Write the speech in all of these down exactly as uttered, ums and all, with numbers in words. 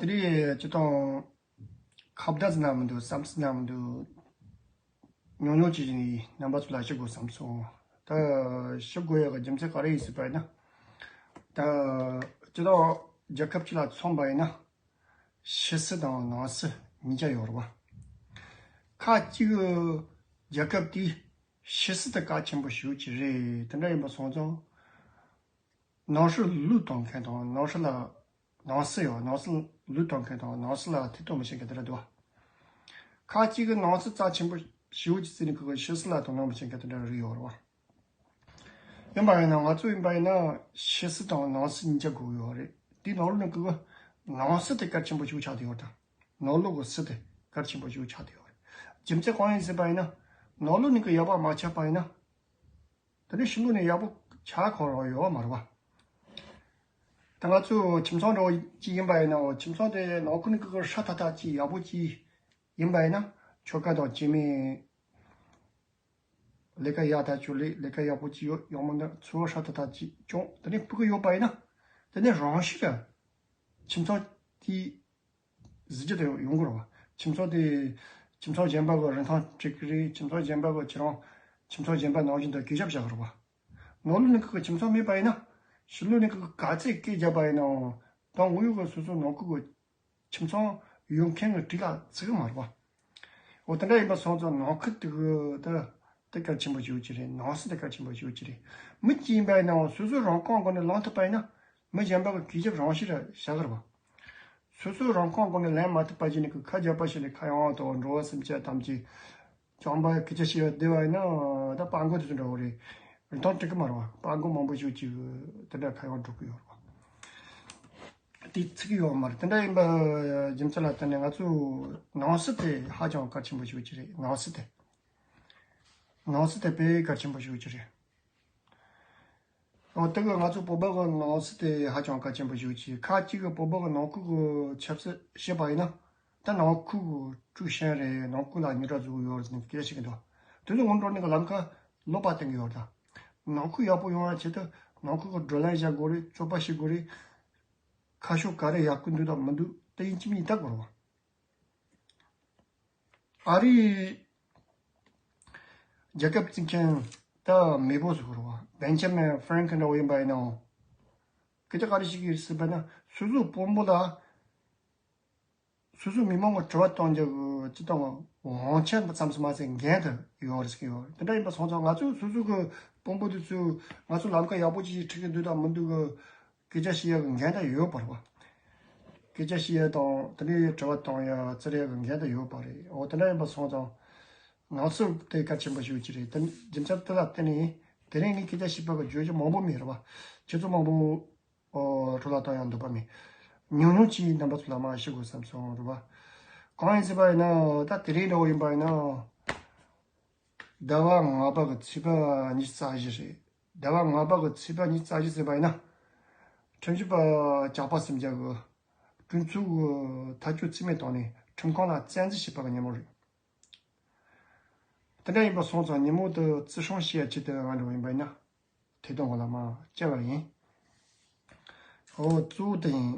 དེ་རིང་སྤྱིར་བཏང་ཁ་བརྡ་ཟེར་ན་མི་འདུག་བསམ་ཚུལ་ཟེར་ན་མི་འདུག་ཉུང་ཉུང་ཅིག་ཡིན། རྣམ་པ་ཚོ་ལ་ཞུ་དགོས་བསམ་སོང་། ད་ཞུ་དགོས་ཡག་གི་རྒྱུ་མཚན་ག་རེ་ཡིན་ཟེར་བ་ཡིན་ན། ད་སྤྱིར་བཏང་རྒྱལ་ཁབ་གཅིག་ལ་མཚོན་པ་ཡིན་ན། ཕྱི་སྲིད་དང་ནང་སྲིད་གཉིས་ཀ་ཡོད་རེད་བ། ཁ་གཅིག་གི་རྒྱལ་ཁབ་དེའི་ཕྱི་སྲིད་དེ་གལ་ཆེན་པོ་ཞེ་པོ་ཅིག་རེད། དེ་འདྲ་ཡིན་པ་སོང་ཙང་། ནང་སྲིད་ལུགས་གཏོང་མཁན་དང་ནང་སྲིད་ལ་ནང་སྲིད་ཡོད། ནང་སྲིད་ལུགས་གཏོང་མཁན་དང་ནང་སྲིད་ལ་ཐེ་གཏོགས་མི་བྱེད་མཁན་དེ་འདྲ་འདུག་བ། ཁ་གཅིག་གི་ནང་སྲིད་རྩ་ཆེན་པོ་ཞེ་པོ་ཅིག་བརྩིས་ནས་ཁོ་གི་ཕྱི་སྲིད་ལ་དོ་སྣང་མི་བྱེད་མཁན་དེ་འདྲ་རིགས་ཡོད་རེད་བ། ཡིན་པ་ཡིན་ན་ང་ཚོ་ཡིན་པ་ཡིན་ན་ཕྱི་སྲིད་དང་ནང་སྲིད་གཉིས་ཀ་དགོས་ཡོད་རེད། དེའི་ནང་ལོགས་ནས་ཁོ་གི་ནང་སྲིད་དེ་གལ་ཆེན་པོ་ཞེ་པོ་ཆགས་བསྡད་ཡོད་དང་། ནང་ལོགས་ཀྱི་སྲིད་དེ་གལ་ཆེན་པོ་ཞེ་པོ་ཆགས་བསྡད་ཡོད་རེད། རྒྱུ་མཚན་གང་ཡིན་ཟེར་བ་ཡིན་ན། ནང་ལོགས་ནས་ཁོ་ཡག་པ་མ་ཆགས་པ་ཡིན་ན། དེ་ནས་ཕྱི་ལོགས་ནས་ཡག་པོ་ཆགས་ཁོ་རང་ཡོད་མ་རེད་བ། ད་ང་ཚོ་ཁྱིམ་ཚང་འདྲ་བོ་ཅིག་ཡིན་པ་ཡིན་ན། ཁྱིམ་ཚང་དེ་ནང་ཁུལ་ནས་ཁོ་གི་ཧྲ་ཐག་ཐག་ཅིག་ཡག་པོ་ཅིག་ཡིན་པ་ཡིན་ན། ཁྱོ་ག་དང་སྐྱེ་དམན་ལས་ཀ་ཡག་ཐག་ཆོད་ལས་ལས་ཀ་ཡག་པོ་ཅིག་ཡོད། ཡང་མིན་ན་འཚོ་བ་ཧྲ་ཐག་ཐག་ཅིག་སྐྱོང་དེ་ནས་ཕུག་གི་ཡོད་པ་ཡིན་ན། དེ་ནས་རང་བཞིན་གྱིས་ཁྱིམ་ཚང་དེའི་གཟི་བརྗིད་དེ་ཡོང་གི་རེད་བ། ཁྱིམ་ཚང་དེ་ཁྱིམ་ཚང་གཞན་པ་གི་རིན་ཐང་སྤྲད་ཀྱི་རེད། ཁྱིམ་ཚང་གཞན་པ་གི་ཁྱེད་རང་ཁྱིམ་ཚང་གཞན་པ་ནང་བཞིན་དུ་གུས་ཞབས་བྱ་གི་རེད་བ། ནང་ལོགས་ནས་ཁོ་གི་ཁྱིམ་ཚང་མེད་པ་ཡིན་ན། ཕྱི་ལོགས་ནས་ཁོ་གི་ག་ཚད་སྐད་རྒྱབ་པ་ཡིན་ནའང་། ད་དངོས་ཡོད་ཀྱི་སོ་སོ་ནང་ཁུལ་གྱི་ཁྱིམ་ཚང་ཡོད་མཁན་གྱི་གྲས་ལ་བརྩི་གི་མ་རེད་བ། འོ་དེ་འདྲ་ཡིན་པ་སོང་ཙང་ནང་ཁུལ་དེ་གི་ད་དེ་གལ་ཆེན་པོ་ཞེ་པོ་ཅིག་རེད། ནང་སྲིད་དེ་གལ་ཆེན་པོ་ཞེ་པོ་ཅིག་རེད། མི་གཅིག་ཡིན་པ་ཡིན་ནའང་སོ་སོ་རང་རྐང་སྒོ་ནས་ལངས་ཐུབ་པ་ཡིན་ན། མི་གཞན་པ་གི་གུས་ཞབས་རང་བཞིན་རེད་བྱ་གི་རེད་བ། སོ་སོ་རང་རྐང་སྒོ་ནས་ལངས་མ་ཐུབ་པ་བྱས་ནས་ཁོ་ཁ་རྒྱབ་པ་བྱས་ནས་ཁ་གཡང་དང་འགྲོ་བ་སེམས་ཅན་ཐམས་ཅད་ཅང་པ་སྐད་ཆ་བཤད་ཡ་བསྡད་པ་ཡིན་ན། ད་སྤྲང་པོ་དེ་ཚོ་འདྲ་བོ་རེད། རིན་ཐང་སྤྲད་གི་མ་རེད་བ། སྤྲང་པོ་མང་པོ་ཞིག་ཅིག་དེ་འདྲ་ཁ་གཡང་སྒྲོག་གི་ཡོད་རེད་བ། དེ་ཚིག་གི་ཡོད་མ་རེད། དེ་འདྲ་ཡིན་པ་རྒྱུ་མཚན་ལ་བརྟེན་ནས་ང་ཚོ་ནང་སྲིད་དེ་ཧ་ཅང་གལ་ཆེན་པོ་ཞིག་ཅིག་རེད། ནང་སྲིད་དེ། ནང་སྲིད་དེ་དཔེ་གལ་ཆེན་པོ་ཞིག་ཅིག་རེད། འོ་དེ་གི་ང་ཚོ་བོད་པ་གི་ནང་སྲིད་དེ་ཧ་ཅང་གལ་ཆེན་པོ་ཞིག་ཅིག་ཁ་ཅིག་གི་བོད་པ་གི་ནང་ཁུལ་གི་ཆབ་སྲིད་བཤད་པ་ཡིན་ན། ད་ནང་ཁུལ་གི་དཀྲུག་ཤིང་རེད། ནང་ཁུལ་ལ་རྙོག་དྲ་བཟོ་གི་ཡོད་རེད་ཟེར་ནས་སྐད་ཆ་བཤད་ཀྱི་འདུག་དེ་ཚོ་སྔོན་འགྲོ་ནས་གི་ལམ་ཁ་ལོག་པ་བསྟན་གི་ཡོད་རེད། ད་ནང་ཁུལ་ཡག་པོ་ཡོང་བའི་ཆེད་དུ་ནང་ཁུལ་གི་བགྲོ་གླེང་བྱ་དགོས་རེད། རྩོད་པ་བྱེད་དགོས་རེད། ཁ་ཕྱོགས་ག་རེ་ཡག་པོ་འདུག་དང་མི་འདུག་དེ་ཡིན་གཅིག་མིན་གཉིས་ལྟ་དགོས་རེད་བ། ཨ་རིའི་རྒྱལ་ཁབ་བརྩི་མཁན་ད་མེས་པོ་ཟེར་དགོས་རེད་བ། བེན་ཇ་མིན་ཧྥ་རེང་ཀི་ལིན་འདྲ་བོ་ཡིན་པ་ཡིན་ནའང་། སྐད་ཆ་ག་རེ་བཤད་ཀྱི་ཡོད་ཟེར་བ་ན། སོ་སོའི་དཔོན་པོ་ལ་སོ་སོའི་མི་མང་གི་དྲི་བ་གཏོང་རྒྱུ་གི་སྤྱི་བཏང་དབང་ཆ་ཙམ་ཞིག་མ་ཟད་འགན་དེ་ཡོད་རེད་ཟེར་གྱི་ཡོད་རེད། དེ་འདྲ་ཡིན་པ་སོང་ཙང་ང་ཚོས་སོ་སོ་གི་དཔོན་པོ་དེ་ཚོས་ང་ཚོ་ལམ་ཁ་ཡག་པོ་ཅིག་ཁྲིད་ཀྱི་འདུག་དང་མི་འདུག་གི་སྐད་ཆ་བཤད་ཡག་གི་འགན་ད་ཡོད་པ་རེད་བ། སྐད་ཆ་བཤད་ཡག་དང་དེ་ནས་དྲི་བ་གཏོང་ཡག་བཙིར་ཡག་གི་འགན་ད་ཡོད་པ་རེད། འོ་དེ་འདྲ་ཡིན་པ་སོང་ཙང་ནང་སྲིད་དེ་གལ་ཆེན་པོ་ཞིག་ཅིག་རེད། དེ་རྒྱུ་མཚན་དེ་ལ་བརྟེན་ནས་དེ་རིང་ངས་སྐད་ཆ་བཤད་པ་གི་བརྗོད་གཞི་མང་པོ་མེད་རེད་བ། ཁྱེད་ཚོ་མང་པོ་འཕྲོ་བརླག་བཏང་ཡག་འདོད་པ་མེད། ཉུང་ཉུང་ཅིག་རྣམ་པ་ཚོ་ལ་མར་ཞུ་དགོས་བསམ་སོང་རེད་བ། གང་ཡིན་ཟེར་བ་ཡིན་ན། ད་དེ་རིང་འདྲ་བོ་ཡིན་པ་ཡིན་ན། ཟླ་བ་ལྔ་པ་གི་ཚེས་པ་ཉི་ཤུ་རྩ་བཞི་རེད། ཟླ་བ་ལྔ་པ་གི་ཚེས་པ་ཉི་ཤུ་རྩ་བཞི་ཟེར་བ་ཡིན་ན། ཁྲིམས་ཞིབ་པ་ཇག་པ་སུམ་བརྒྱ་གི་གྲོས་ཚོགས་ཀྱི་ཐག་གཅོད་རྩིས་མེད་བཏང་ནས་ཁྲིམས་ཁང་ལ་བཙན་འཛུལ་བྱས་པ་གི་ཉིན་མོ་རེད། དེ་འདྲ་ཡིན་པ་སོང་ཙང་ཉིན་མོ་དེ་བརྩི་སྲུང་བྱེད་ཡག་ཆེད་དུ་ང་འདྲ་བོ་ཡིན་པ་ཡིན་ན། ཐད་གཏོང་གི་ལམ་མར་བཅར་བ་ཡིན། འོ་གཙོ་བོ་དེ་ཡིན།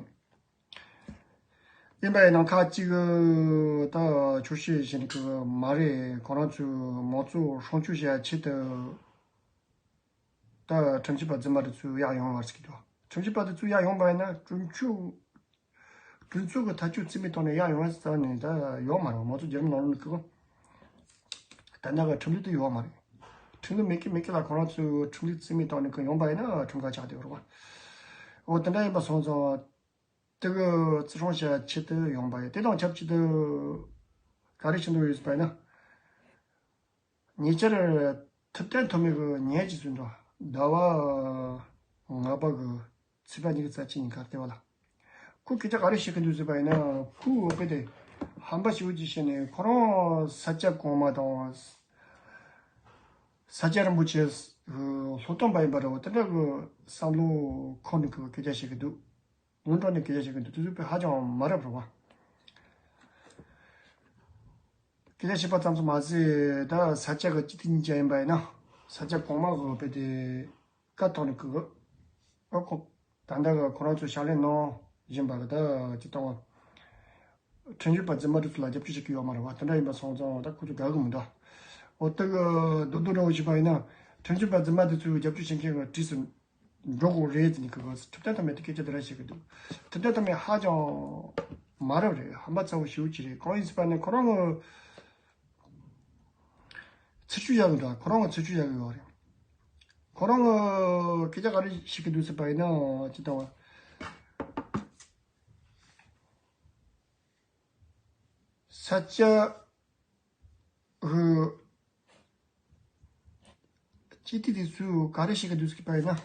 ཡིན་པ་ཡིན་ན་ཁ་ཅིག་ད་ཆོག་ཤེས་བྱེད་ནི་གི་མ་རེད། ཁོ་རང་ཚོས་མང་གཙོ་སྲུང་སྐྱོབ་བྱེད་ཡག་ཆེད་དུ་ད་ཁྲིམས་ཞིབ་པ་རྫུན་མ་དེ་ཚོ་གཡར་ཡོང་བ་ཟེར་གྱི་འདུག་ཁྲིམས་ཞིབ་པ་དེ་ཚོ་གཡར་ཡོང་པ་ཡིན་ན་གྲོས་ཆོད་གྲོས་ཚོགས་ཀྱི་ཐག་གཅོད་རྩིས་མེད་བཏང་ནས་གཡར་ཡོང་བ་ཟེར་ནས་ད་ཡོད་མ་རེད། མང་གཙོ་བརྒྱུད་རིམ་ནང་ལོགས་ནས་ཁོ་ད་ལྟ་གི་ཁྲིམས་ལུགས་དེ་ཡོད་མ་རེད། ཁྲིམས་ལུགས་མེད་ཀི་མེད་ཀི་ལ་ཁོ་རང་ཚོས་ཁྲིམས་ལུགས་རྩིས་མེད་བཏང་ནས་ཁོ་ཡོང་པ་ཡིན་ན་ཁྲིམས་ཁང་ཆགས་བསྡད་ཡོད་རེད་བ། འོ་དེ་འདྲ་ཡིན་པ་སོང་ཙང་། དེ་གི་བརྩི་སྲུང་བྱེད་ཆེད་དུ་ཡོང་པ་ཡིན། དེ་དང་ཆབས་ཅིག་ཏུ་ག་རེ་བྱེད་འདོད་ཡོད་པ་ཡིན་ན། ཉེ་ཆར་ཐུབ་བསྟན་ཐོགས་མེད་ཀྱིས་ཉེ་ཅིག་ཟིན་འགྲོ། ཟླ་བ་ལྔ་པ་གི་ཚེས་པ་ཉི་ཤུ་རྩ་གཅིག་ཉིན་ཁ་བལྟས་པ་ལ། ཁོས་སྐད་ཆ་ག་རེ་བཤད་ཀྱི་འདུག་ཟེར་བ་ཡིན་ན། ཁོའི་འོ་པེ་དེ་ཧམ་པ་ཞེ་པོ་ཅིག་བཤད་ནས་ཁོ་རང་ས་སྐྱ་གོང་མ་དང་། ས་སྐྱ་རིན་པོ་ཆེ་གི་སློབ་སྟོན་པ་ཡིན་པ་འདྲ་བོ་དེ་འདྲ་གི་བསམ་བློ་འཁོར་ནས་ཀྱི་སྐད་ཆ་བཤད་ཀྱི་འདུག་སྔོན་འགྲོ་ནས་སྐད་ཆ་བཤད་ཀྱི་འདུག་དེ་ཚོ་དཔེ་ཧ་ཅང་མ་རབས་རེད་བ། སྐད་ཆ་བཤད་པ་ཙམ་དུ་མ་ཟད་ད་ས་སྐྱ་གི་སྤྱི་འཐུས་གཉིས་ཆ་ཡིན་པ་ཡིན་ན། ས་སྐྱ་གོང་མ་གི་དཔེ་དེ་བཀའ་ཐོག་ནས་ཀྱི་ཨ་ཁོ་ད་ལྟ་གི་ཁོ་རང་ཚོ་ཕྱག་ལས་གནང་བཞིན་པ་གི་ད་ཅི་ལྟ་བ། ཁྲིམས་ཞིབ་པ་རྫུན་མ་དེ་ཚོ་ལ་རྒྱབ་སྐྱོར་བྱེད་ཀྱི་ཡོད་མ་རེད་བ། དེ་འདྲ་ཡིན་པ་སོང་ཙང་ད་ཁོ་ཚོ་དགའ་གི་མི་འདུག་འོ་ད་གི་རྡོག་རྡོག་འདྲ་བོ་བྱས་པ་ཡིན་ན། ཁྲིམས་ཞིབ་པ་རྫུན་མ་དེ་ཚོས་རྒྱབ་སྐྱོར་བྱེད་མཁན་གྱི་གྲས་སུ་འགྲོ་དགོས་རེད་ཟེར་ནས་གི་གི་ཐུབ་བསྟན་ཐོགས་མེད་དེ་སྐད་ཆ་དེ་འདྲ་བཤད་གི་འདུག་ཐུབ་བསྟན་ཐོགས་མེད་ཧ་ཅང་མ་རབས་རེད། ཧམ་པ་ཚ་བོ་ཞེ་པོ་ཅིག་རེད། གང་ཡིན་ཟེར་བ་ན་ཁོ་རང་གི་ཚིག་སྐྱོན་བཞག་གི་འདུག་ཁོ་རང་གི་ཚིག་སྐྱོན་བཞག་གི་ཡོད་རེད། ཁོ་རང་གི་སྐད་ཆ་ག་རེ་བཤད་གི་འདུག་ཟེར་བ་ཡིན་ན་ཅི་ལྟ་བ། ས་སྐྱ་གི་སྤྱི་འཐུས་དེ་ཚོས་ག་རེ་བཤད་གི་འདུག་ཟེར་བ་ཡིན་ན།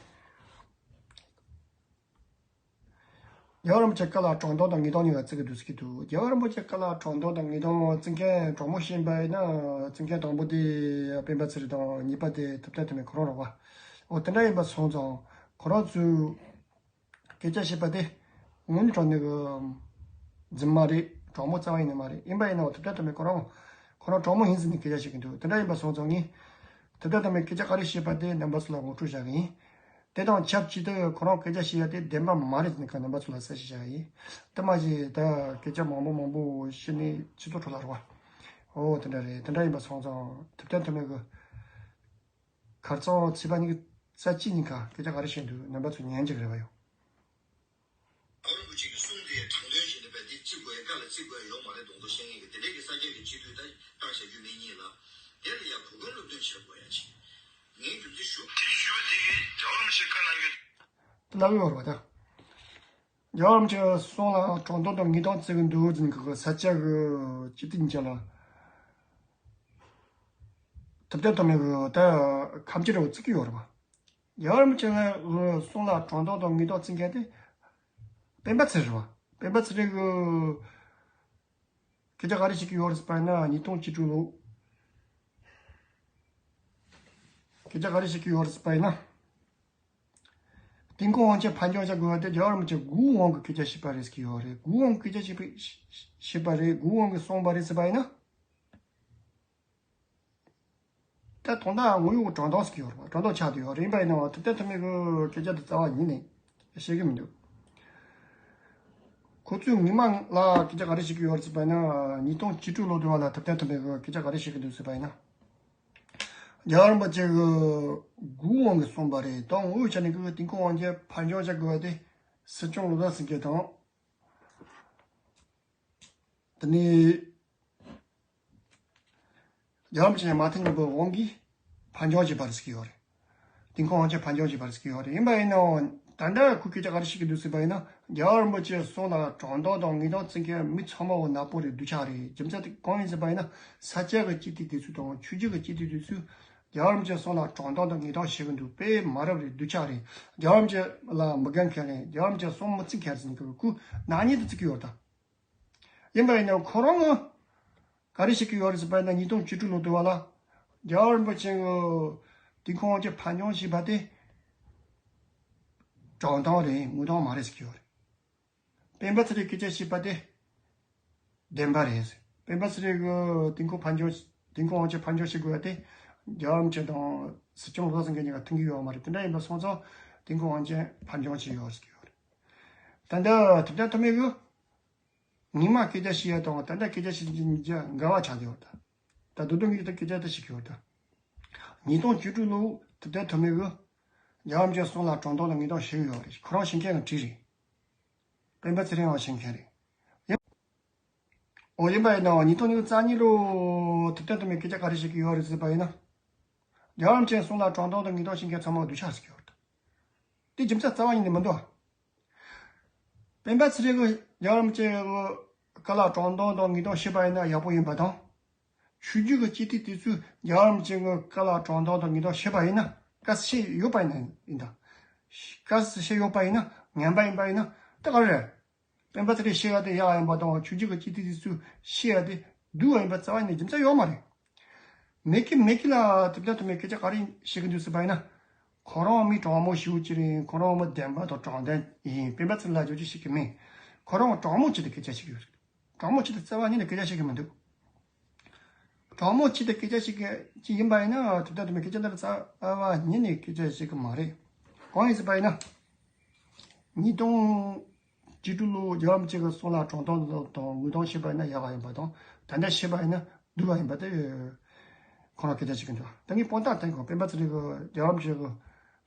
རྒྱལ་བ་རིན་པོ་ཆེ་བཀའ་སློབ་དྲང་བདེན་དང་ངེས་དོན་གཉིས་ཀ་བརྩི་གི་འདུག་ཟེར་གི་འདུག་རྒྱལ་བ་རིན་པོ་ཆེ་བཀའ་སློབ་དྲང་བདེན་དང་ངེས་དོན་བརྩི་མཁན་དྲང་མོ་བཤད་པ་ཡིན་ན། བརྩི་མཁན་དང་པོ་དེ་སྤེན་པ་ཚེ་རིང་དང་གཉིས་པ་དེ་ཐུབ་བསྟན་ཐོགས་མེད་ཁོ་རང་རེད་བ། འོ་དེ་འདྲ་ཡིན་པ་སོང་ཙང་ཁོ་རང་ཚོས་སྐད་ཆ་བཤད་པ་དེ་དངོས་གནས་དྲང་གནས་ཀྱི་རྫུན་མ་རེད། དྲང་མོ་རྩ་བ་ཡིན་ནི་མ་རེད། ཡིན་པ་ཡིན་ན་འོ་ཐུབ་བསྟན་ཐོགས་མེད་ཁོ་རང་ཁོ་རང་དྲང་མོ་ཡིན་ཟེར་ནས་སྐད་ཆ་བཤད་གི་འདུག་དེ་འདྲ་ཡིན་པ་སོང་ཙང་ངས་ཐུབ་བསྟན་ཐོགས་མེད་སྐད་ཆ་ག་རེ་བཤད་པ་དེ་རྣམ་པ་ཚོ་ལ་ངོ་སྤྲོད་བྱ་གི་ཡིན། དེ་དང་ཆབས་ཅིག་ཏུ་ཁོ་རང་སྐད་ཆ་བཤད་ཡ་དེ་བདེན་པ་མ་རེད་ཟེར་ནས་ཁ་རྣམ་པ་ཚོ་ལ་གསལ་བཤད་བྱ་ཡ་ཡིན། དེ་མ་གཞི་ད་སྐད་ཆ་མང་པོ་མང་པོ་བཤད་ནས་སྤྱི་ཚོགས་ཁྲོད་ལ་རེད་བ། འོ་དེ་འདྲ་རེད། དེ་འདྲ་ཡིན་པ་སོང་ཙང་ཐུབ་བསྟན་ཐོགས་མེད་གི་ཁ་རྩང་ཚིག་པ་གཉིས་ཀྱི་རྩ་གཅིག་གཉིས་ཀ་སྐད་ཆ་ག་རེ་བཤད་འདུག་རྣམ་པ་ཚོ་ཉན་རྒྱུ་རེད་བ་ཡོ། རྒྱལ་བ་རིན་པོ་ཆེ་གི་གསུང་དེ་དྲང་དོན་བྱས་ནས་བས་དེ་བརྩི་དགོས་ཡ་བཀའ་ལ་བརྩི་དགོས་ཡ་ཡོད་མ་རེད། གདོང་ཐོག་བཤད་མཁན་གི་དེ་འདྲའི་གི་ས་སྐྱ་གི་སྤྱི་འཐུས་ད་བཏང་བཞག་རྒྱུ་མེད་ཉིད་ལ། དེ་ལ་ཡ་གོ་སྐོན་སློབ་སྟོན་བྱེད་དགོས་ཡ་ཆེ། ངས་རྒྱུ་མཚན་ཞུ། དེ་ཞུ་བ་དེ་རྒྱལ་བ་རིན་པོ་ཆེ་བཀའ་གནང་རྒྱུ། དེ་ལབ་ཡོད་རེད་བ་ད། རྒྱལ་བ་རིན་པོ་ཆེ་གསུང་ལ་དྲང་དོན་དང་ངེས་དོན་བརྩི་གི་འདུག་ཟེར་གི་ས་སྐྱ་གི་སྤྱི་འཐུས་གཉིས་ཆ་ལ། ཐུབ་བསྟན་ཐོགས་མེད་གི་ད་ཁ་མཆུ་རེ་བ་བརྩི་གི་ཡོད་རེད་བ། རྒྱལ་བ་རིན་པོ་ཆེ་ལ་གསུང་ལ་དྲང་དོན་དང་ངེས་དོན་བརྩི་མཁན་དེ་སྤེན་པ་ཚེ་རིང་རེད་བ། སྤེན་པ་ཚེ་རིང་གི་སྐད་ཆ་ག་རེ་བཤད་ཀྱི་ཡོད་རེད་ཟེར་བ་ཡིན་ན། ཉིས་སྟོང་བཅུ་དྲུག་ལོ་སྐད་ཆ་ག་རེ་བཤད་ཀྱི་ཡོད་རེད་ཟེར་བ་ཡིན་ན། དེང་གི་དབང་ཆེན་ཕར་འགྱངས་བྱ་དགོས་པ་དེ་རྒྱལ་བ་རིན་པོ་ཆེ་དགུ་དབང་གི་སྐད་ཆ་བཤད་པ་རེད་ཟེར་གྱི་ཡོད་རེད། དགུ་དབང་གི་སྐད་ཆ་བཤད་པ་བཤད་པ་རེད། དགུ་དབང་གི་གསུངས་པ་རེད་ཟེར་བ་ཡིན་ན། ད་དོན་དག་དངོས་ཡོད་དྲང་དོན་ཟེར་གྱི་ཡོད་རེད་བ། དྲང་དོན་ཆགས་བསྡད་ཡོད་རེད། ཡིན་པ་ཡིན་ནའང་ཐུབ་བསྟན་ཐོགས་མེད་གི་སྐད་ཆ་དེ་རྩ་བ་ཉིད་ནས་བཤད་གི་མི་འདུག་ཁོ་ཚོས་ངོ་མ་ལ་སྐད་ཆ་ག་རེ་བཤད་ཀྱི་ཡོད་རེད་ཟེར་བ་ཡིན་ན། ཉིས་སྟོང་བཅུ་དྲུག་ལོ་དུས་བ་ལ་ཐུབ་བསྟན་ཐོགས་མེད་གི་སྐད་ཆ་ག་རེ་བཤད་ཀྱི་འདུག་ཟེར་བ་ཡིན་ན། རྒྱལ་བ་རིན་པོ་ཆེ་གི་དགུ་དབང་གི་གསུངས་པ་རེད། དོན་དངོས་ཆ་ནས་གི་དེང་གི་དབང་ཆེན་ཕར་འགྱངས་བྱ་དགོས་པ་དེ་སྲིད་སྐྱོང་བློ་བཟང་སེང་གེ་དང་། དེ་ནས་རྒྱལ་བ་རིན་པོ་ཆེ་མ་ཐེངས་མང་པོའི་དབང་གིས་ཕར་འགྱངས་བྱས་པ་རེད་ཟེར་གྱི་ཡོད་རེད། དེང་གི་དབང་ཆེན་ཕར་འགྱངས་བྱས་པ་རེད་ཟེར་གྱི་ཡོད་རེད། ཡིན་པ་ཡིན་ནའང་ད་ལྟ་ཁོས་སྐད་ཆ་ག་རེ་བཤད་ཀྱི་འདུག་ཟེར་བ་ཡིན་ན། རྒྱལ་བ་རིན་པོ་ཆེའི་གསུང་ལ་དྲང་དོན་དང་ངེས་དོན་བརྩི་མཁན་མི་ཚང་མ་འོ་ནག་པོ་རེད། སྡུག་ཅག་རེད། རྒྱུ་མཚན་དེ་གང་ཡིན་ཟེར་བ་ཡིན་ན། ས་སྐྱ་གི་སྤྱི་འཐུས་དེ་ཚོ་དང་ཆོས་བརྒྱུད་ཀྱི་སྤྱི་འཐུས་དེ་ཚོས་རྒྱལ་བ་རིན་པོ་ཆེའི་གསུང་ལ་དྲང་དོན་དང་ངེས་དོན་བཤད་གི་འདུག་དཔེ་མ་རབས་རེད། སྡུག་ཅག་རེད། རྒྱལ་བ་རིན་པོ་ཆེ་ལ་མི་དགའ་མཁན་རེད། རྒྱལ་བ་རིན་པོ་ཆེའི་གསུང་མི་བརྩི་མཁན་རེད་ཟེར་ནས་ཁོས་ནག་ཉེས་དེ་བརྩི་གི་ཡོད་ད། ཡིན་པ་ཡིན་ན་ཁོ་རང་ག་རེ་བཤད་ཀྱི་ཡོད་རེད་ཟེར་བ་ཡིན་ན། ཉིས་སྟོང་བཅུ་དྲུག་ལོ་དུས་བ་ལ་རྒྱལ་བ་རིན་པོ་ཆེ་གི་དེང་གི་དབང་ཆེན་ཕར་འགྱངས་བྱས་པ་དེ་དྲང་དོན་རེད། ངོ་ཐོག་མ་རེད་ཟེར་གྱི་ཡོད་རེད། སྤེན་པ་ཚེ་རིང་སྐད་ཆ་བཤད་པ་དེ་བདེན་པ་རེད། སྤེན་པ་ཚེ་རིང་གི་དེང་གི་ཕར་འགྱངས་དེང་གི་དབང་ཆེན་ཕར་འགྱངས་བྱེད་དགོས་པ་དེ་རྒྱལ་བ་རིན་པོ་ཆེ་དང་སྲིད་སྐྱོང་བློ་བཟང་སེང་གེ་གཉིས་ཀ་མཐུན་གྱི་ཡོད་མ་རེད། དེ་འདྲ་ཡིན་པ་སོང་ཙང་དེང་གི་དབང་ཆེན་ཕར་འགྱངས་བྱས་ཡོད་ཟེར་གྱི་ཡོད་རེད། ད་ལྟ་ཐུབ་བསྟན་ཐོགས་མེད་གི་ངོ་མ་སྐད་ཆ་བཤད་ཡ་དང་ད་ལྟ་སྐད་ཆ་བཤད་ཀྱི་འགལ་བ་ཆགས་ཡོད་ད། ད་དོ་དོན་གྱི་ད་སྐད་ཆ་ད་བཤད་ཀྱི་ཡོད་ད། ཉིས་སྟོང་བཅུ་དྲུག་ལོ་ཐུབ་བསྟན་ཐོགས་མེད་གི་རྒྱལ་བ་རིན་པོ་ཆེའི་གསུང་ལ་དྲང་དོན་དང་ངེས་དོན་བཤད་ཀྱི་ཡོད་རེད། ཁོ་རང་བཤད་མཁན་གྱི་གྲས་རེད། སྤེན་པ་ཚེ་རིང་ཡང་བཤད་མཁན་རེད། ཡིན། འོ་ཡིན་པ་ཡིན་ནའང་ཉིས་སྟོང་ཉི་ཤུ་རྩ་གཉིས་ལོ་ཐུབ་བསྟན་ཐོགས་མེད་སྐད་ཆ་ག་རེ་བཤད་ཀྱི་ཡོད་རེད་ཟེར་བ་ཡིན་ན། རྒྱལ་བ་རིན་པོ་ཆེའི་གསུང་ལ་དྲང་དོན་དང་ངེས་དོན་བཤད་མཁན་ཚང་མ་སྡུག་ཅག་ཟེར་གྱི་ཡོད་རེད། དེ་རྒྱུ་མཚན་རྩ་བ་ཉིད་ནས་མི་འདུག་སྤེན་པ་ཚེ་རིང་གིས་རྒྱལ་བ་རིན་པོ་ཆེའི་བཀའ་ལ་དྲང་དོན་དང་ངེས་དོན་བཤད་པ་ཡིན་ན་ཡག་པོ་ཡིན་པ་དང་། ཆོས་བརྒྱུད་ཀྱི་སྤྱི་འཐུས་དེ་ཚོས་རྒྱལ་བ་རིན་པོ་ཆེའི་བཀའ་ལ་དྲང་དོན་དང་ངེས་དོན་བཤད་པ་ཡིན་ན། དཀའ་ཚེགས་ཡོད་པ་ཡིན་ན་ཡིན་ད། དཀའ་ཚེགས་ཡོད་པ་ཡིན་ན། ངན་པ་ཡིན་པ་ཡིན་ན་ད་ག་རེ་རེད། སྤེན་པ་ཚེ་རིང་བཤད་ཡ་དེ་ཡག་ཡིན་པ་དང་། ཆོས་བརྒྱུད་ཀྱི་སྤྱི་འཐུས་དེ་ཚོས་བཤད་ཡ་དེ་སྡུག་པ་ཡིན་པ་རྩ་བ་ནས་རྒྱུ་མཚན་ཡོད་མ་རེད། མི་སྐྱ་མི་སྐྱ་ལ་ཐུབ་བསྟན་ཐོགས་མེད་སྐད་ཆ་ག་རེ་བཤད་ཀྱི་འདུག་ཟེར་བ་ཡིན་ན། ཁོ་རང་མི་དྲང་མོ་ཞེ་པོ་ཅིག་རེད། ཁོ་རང་མི་བདེན་པ་དང་དྲང་བདེན་ཡིན། སྤེན་པ་ཚེ་རིང་ལ་ཅོ་ཅོ་བཤད་ཀྱི་མེད། ཁོ་རང་དྲང་མོ་ཆེད་དུ་སྐད་ཆ་བཤད་ཀྱི་ཡོད་རེད། དྲང་མོ་ཆེད་དུ་རྩ་བ་ཉིད་ནས་སྐད་ཆ་བཤད་ཀྱི་མི་འདུག་དྲང་མོ་ཆེད་དུ་སྐད་ཆ་བཤད་ཀྱི་ཅིག་ཡིན་པ་ཡིན་ན་ཐུབ་བསྟན་ཐོགས་མེད་སྐད་ཆ་འདི་རྩ་བ་ཉིད་ནས་སྐད་ཆ་བཤད་ཀྱི་མ་རེད། གང་ཡིན་ཟེར་བ་ཡིན་ན། ཉིས་སྟོང་ བཅུ་དྲུག་ལོ་རྒྱལ་བ་རིན་པོ་ཆེ་གི་གསུང་ལ་དྲང་བདེན་དང་དངོས་དོན་བཤད་པ་ཡིན་ན་ཡག་ག་ཡིན་པ་དང་། ད་ལྟ་བཤད་པ་ཡིན་ན་སྡུག་ག་ཡིན་པ་དེ་ཁོ་རང་སྐད་ཆ་བཤད་གི་འདུག་ད་ངས་དཔང་རྟགས་བསྟན་གོ། སྤེན་པ་ཚེ་རིང་གིས་རྒྱལ་བ་རིན་པོ་ཆེ་གི་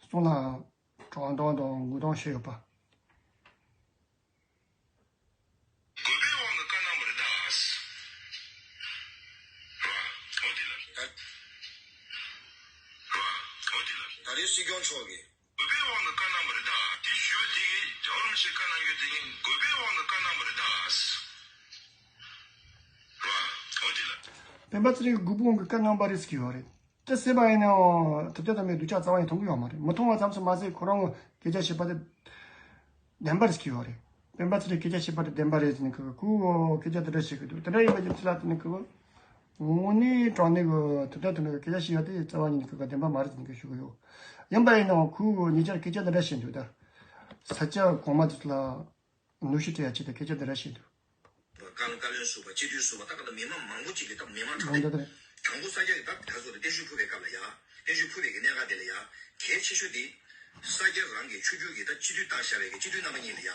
གསུང་ལ་དྲང་བདེན་དང་དངོས་དོན་བཤད་ཡོད་པ། དགོས་པའི་དབང་གིས་བཀའ་གནང་བ་རེད་ད། ར། འོ་དེ་ལ། ར། འོ་དེ་ལ། ད་རེས་སྲིད་སྐྱོང་མཆོག་གིས། དགོས་པའི་དབང་གིས་བཀའ་གནང་བ་རེད་ད། དེ་ཞུས་པ་དེ་གིས་རྒྱལ་བ་རིན་པོ་ཆེས་བཀའ་གནང་རྒྱུ་དེ་ནི་དགོས་པའི་དབང་གིས་བཀའ་གནང་བ་རེད་ད། ར། འོ་དེ་ལ། སྤེན་པ་ཚེ་རིང་གིས་དགོས་པའི་དབང་གིས་བཀའ་གནང་བ་རེད་ཟེར་གྱི་ཡོད་རེད། དེ་ཟེར་བ་ཡིན་ནའང་ཐུབ་བསྟན་རྟ་མགོའི་སྡུག་ཅག་རྩ་བ་ནས་མཐོང་གི་ཡོད་མ་རེད། མི་མཐོང་བ་ཙམ་ཞིག་མ་ཟད་ཁོ་རང་གི་སྐད་ཆ་བཤད་པ་དེ་བདེན་པ་རེད་ཟེར་གྱི་ཡོད་རེད། སྤེན་པ་ཚེ་རིང་སྐད་ཆ་བཤད་པ་དེ་བདེན་པ་རེད་ཟེར་ནས་ཁོ་ཁོ་སྐད་ཆ་དེ་འདྲ་བཤད་ཀྱི་འདུག་དེ་འདྲ་ཡིན་པ་རྒྱུ་མཚན་ལ་བརྟེན་ནས་ཁོ་དངོས་གནས་དྲང་གནས་ཀྱི་ཐུབ་བསྟན་རྟ་མགོ་གིས་སྐད་ཆ་བཤད་ཡ་དེ་རྩ་བ་ཉིད་ནས་ཁོ་ག་བདེན་པ་མ་རེད་ཟེར་ནས་ཁོ་ཞུ་གི་ཡོད། ཡིན་པ་ཡིན་ནའང་ཁོས་ཉེ་ཆར་སྐད་ཆ་འདི་འདྲ་བཤད་འདུག་ད་ས་སྐྱ་གོང་མ་དེ་ཚོ་ལ། གནོན་ཤུགས་སྤྲད་ཡ་ཆེད་དུ་སྐད་ཆ་འདི་འདྲ་བཤད་འདུག་བཀའ་བློན་བཀའ་བློན་ཟུར་པ་སྤྱི་འཐུས་ཟུར་པ་ད་ག་ད་མི་མང་མང་པོ་ཅིག་གིས་ད་མི་མང་དྲག་ལས་དང་པོ་ས་སྐྱ་གིས་ད་ད་གཟོད་བརྟན་བཞུགས་ཕུལ་བའི་སྐབས་ལ་ཡ། བརྟན་བཞུགས་ཕུལ་བའི་གི་གནད་འགག་དེ་ལ་ཡ། གལ་ཆེ་ཤོས་དེ་ས་སྐྱ་རང་གི་ཆོས་བརྒྱུད་ཀྱི་ད་སྤྱི་འཐུས་བཏགས་བཞག་པའི་གི་སྤྱི་འཐུས་རྣམ་པ་གཉིས་ལ་ཡ།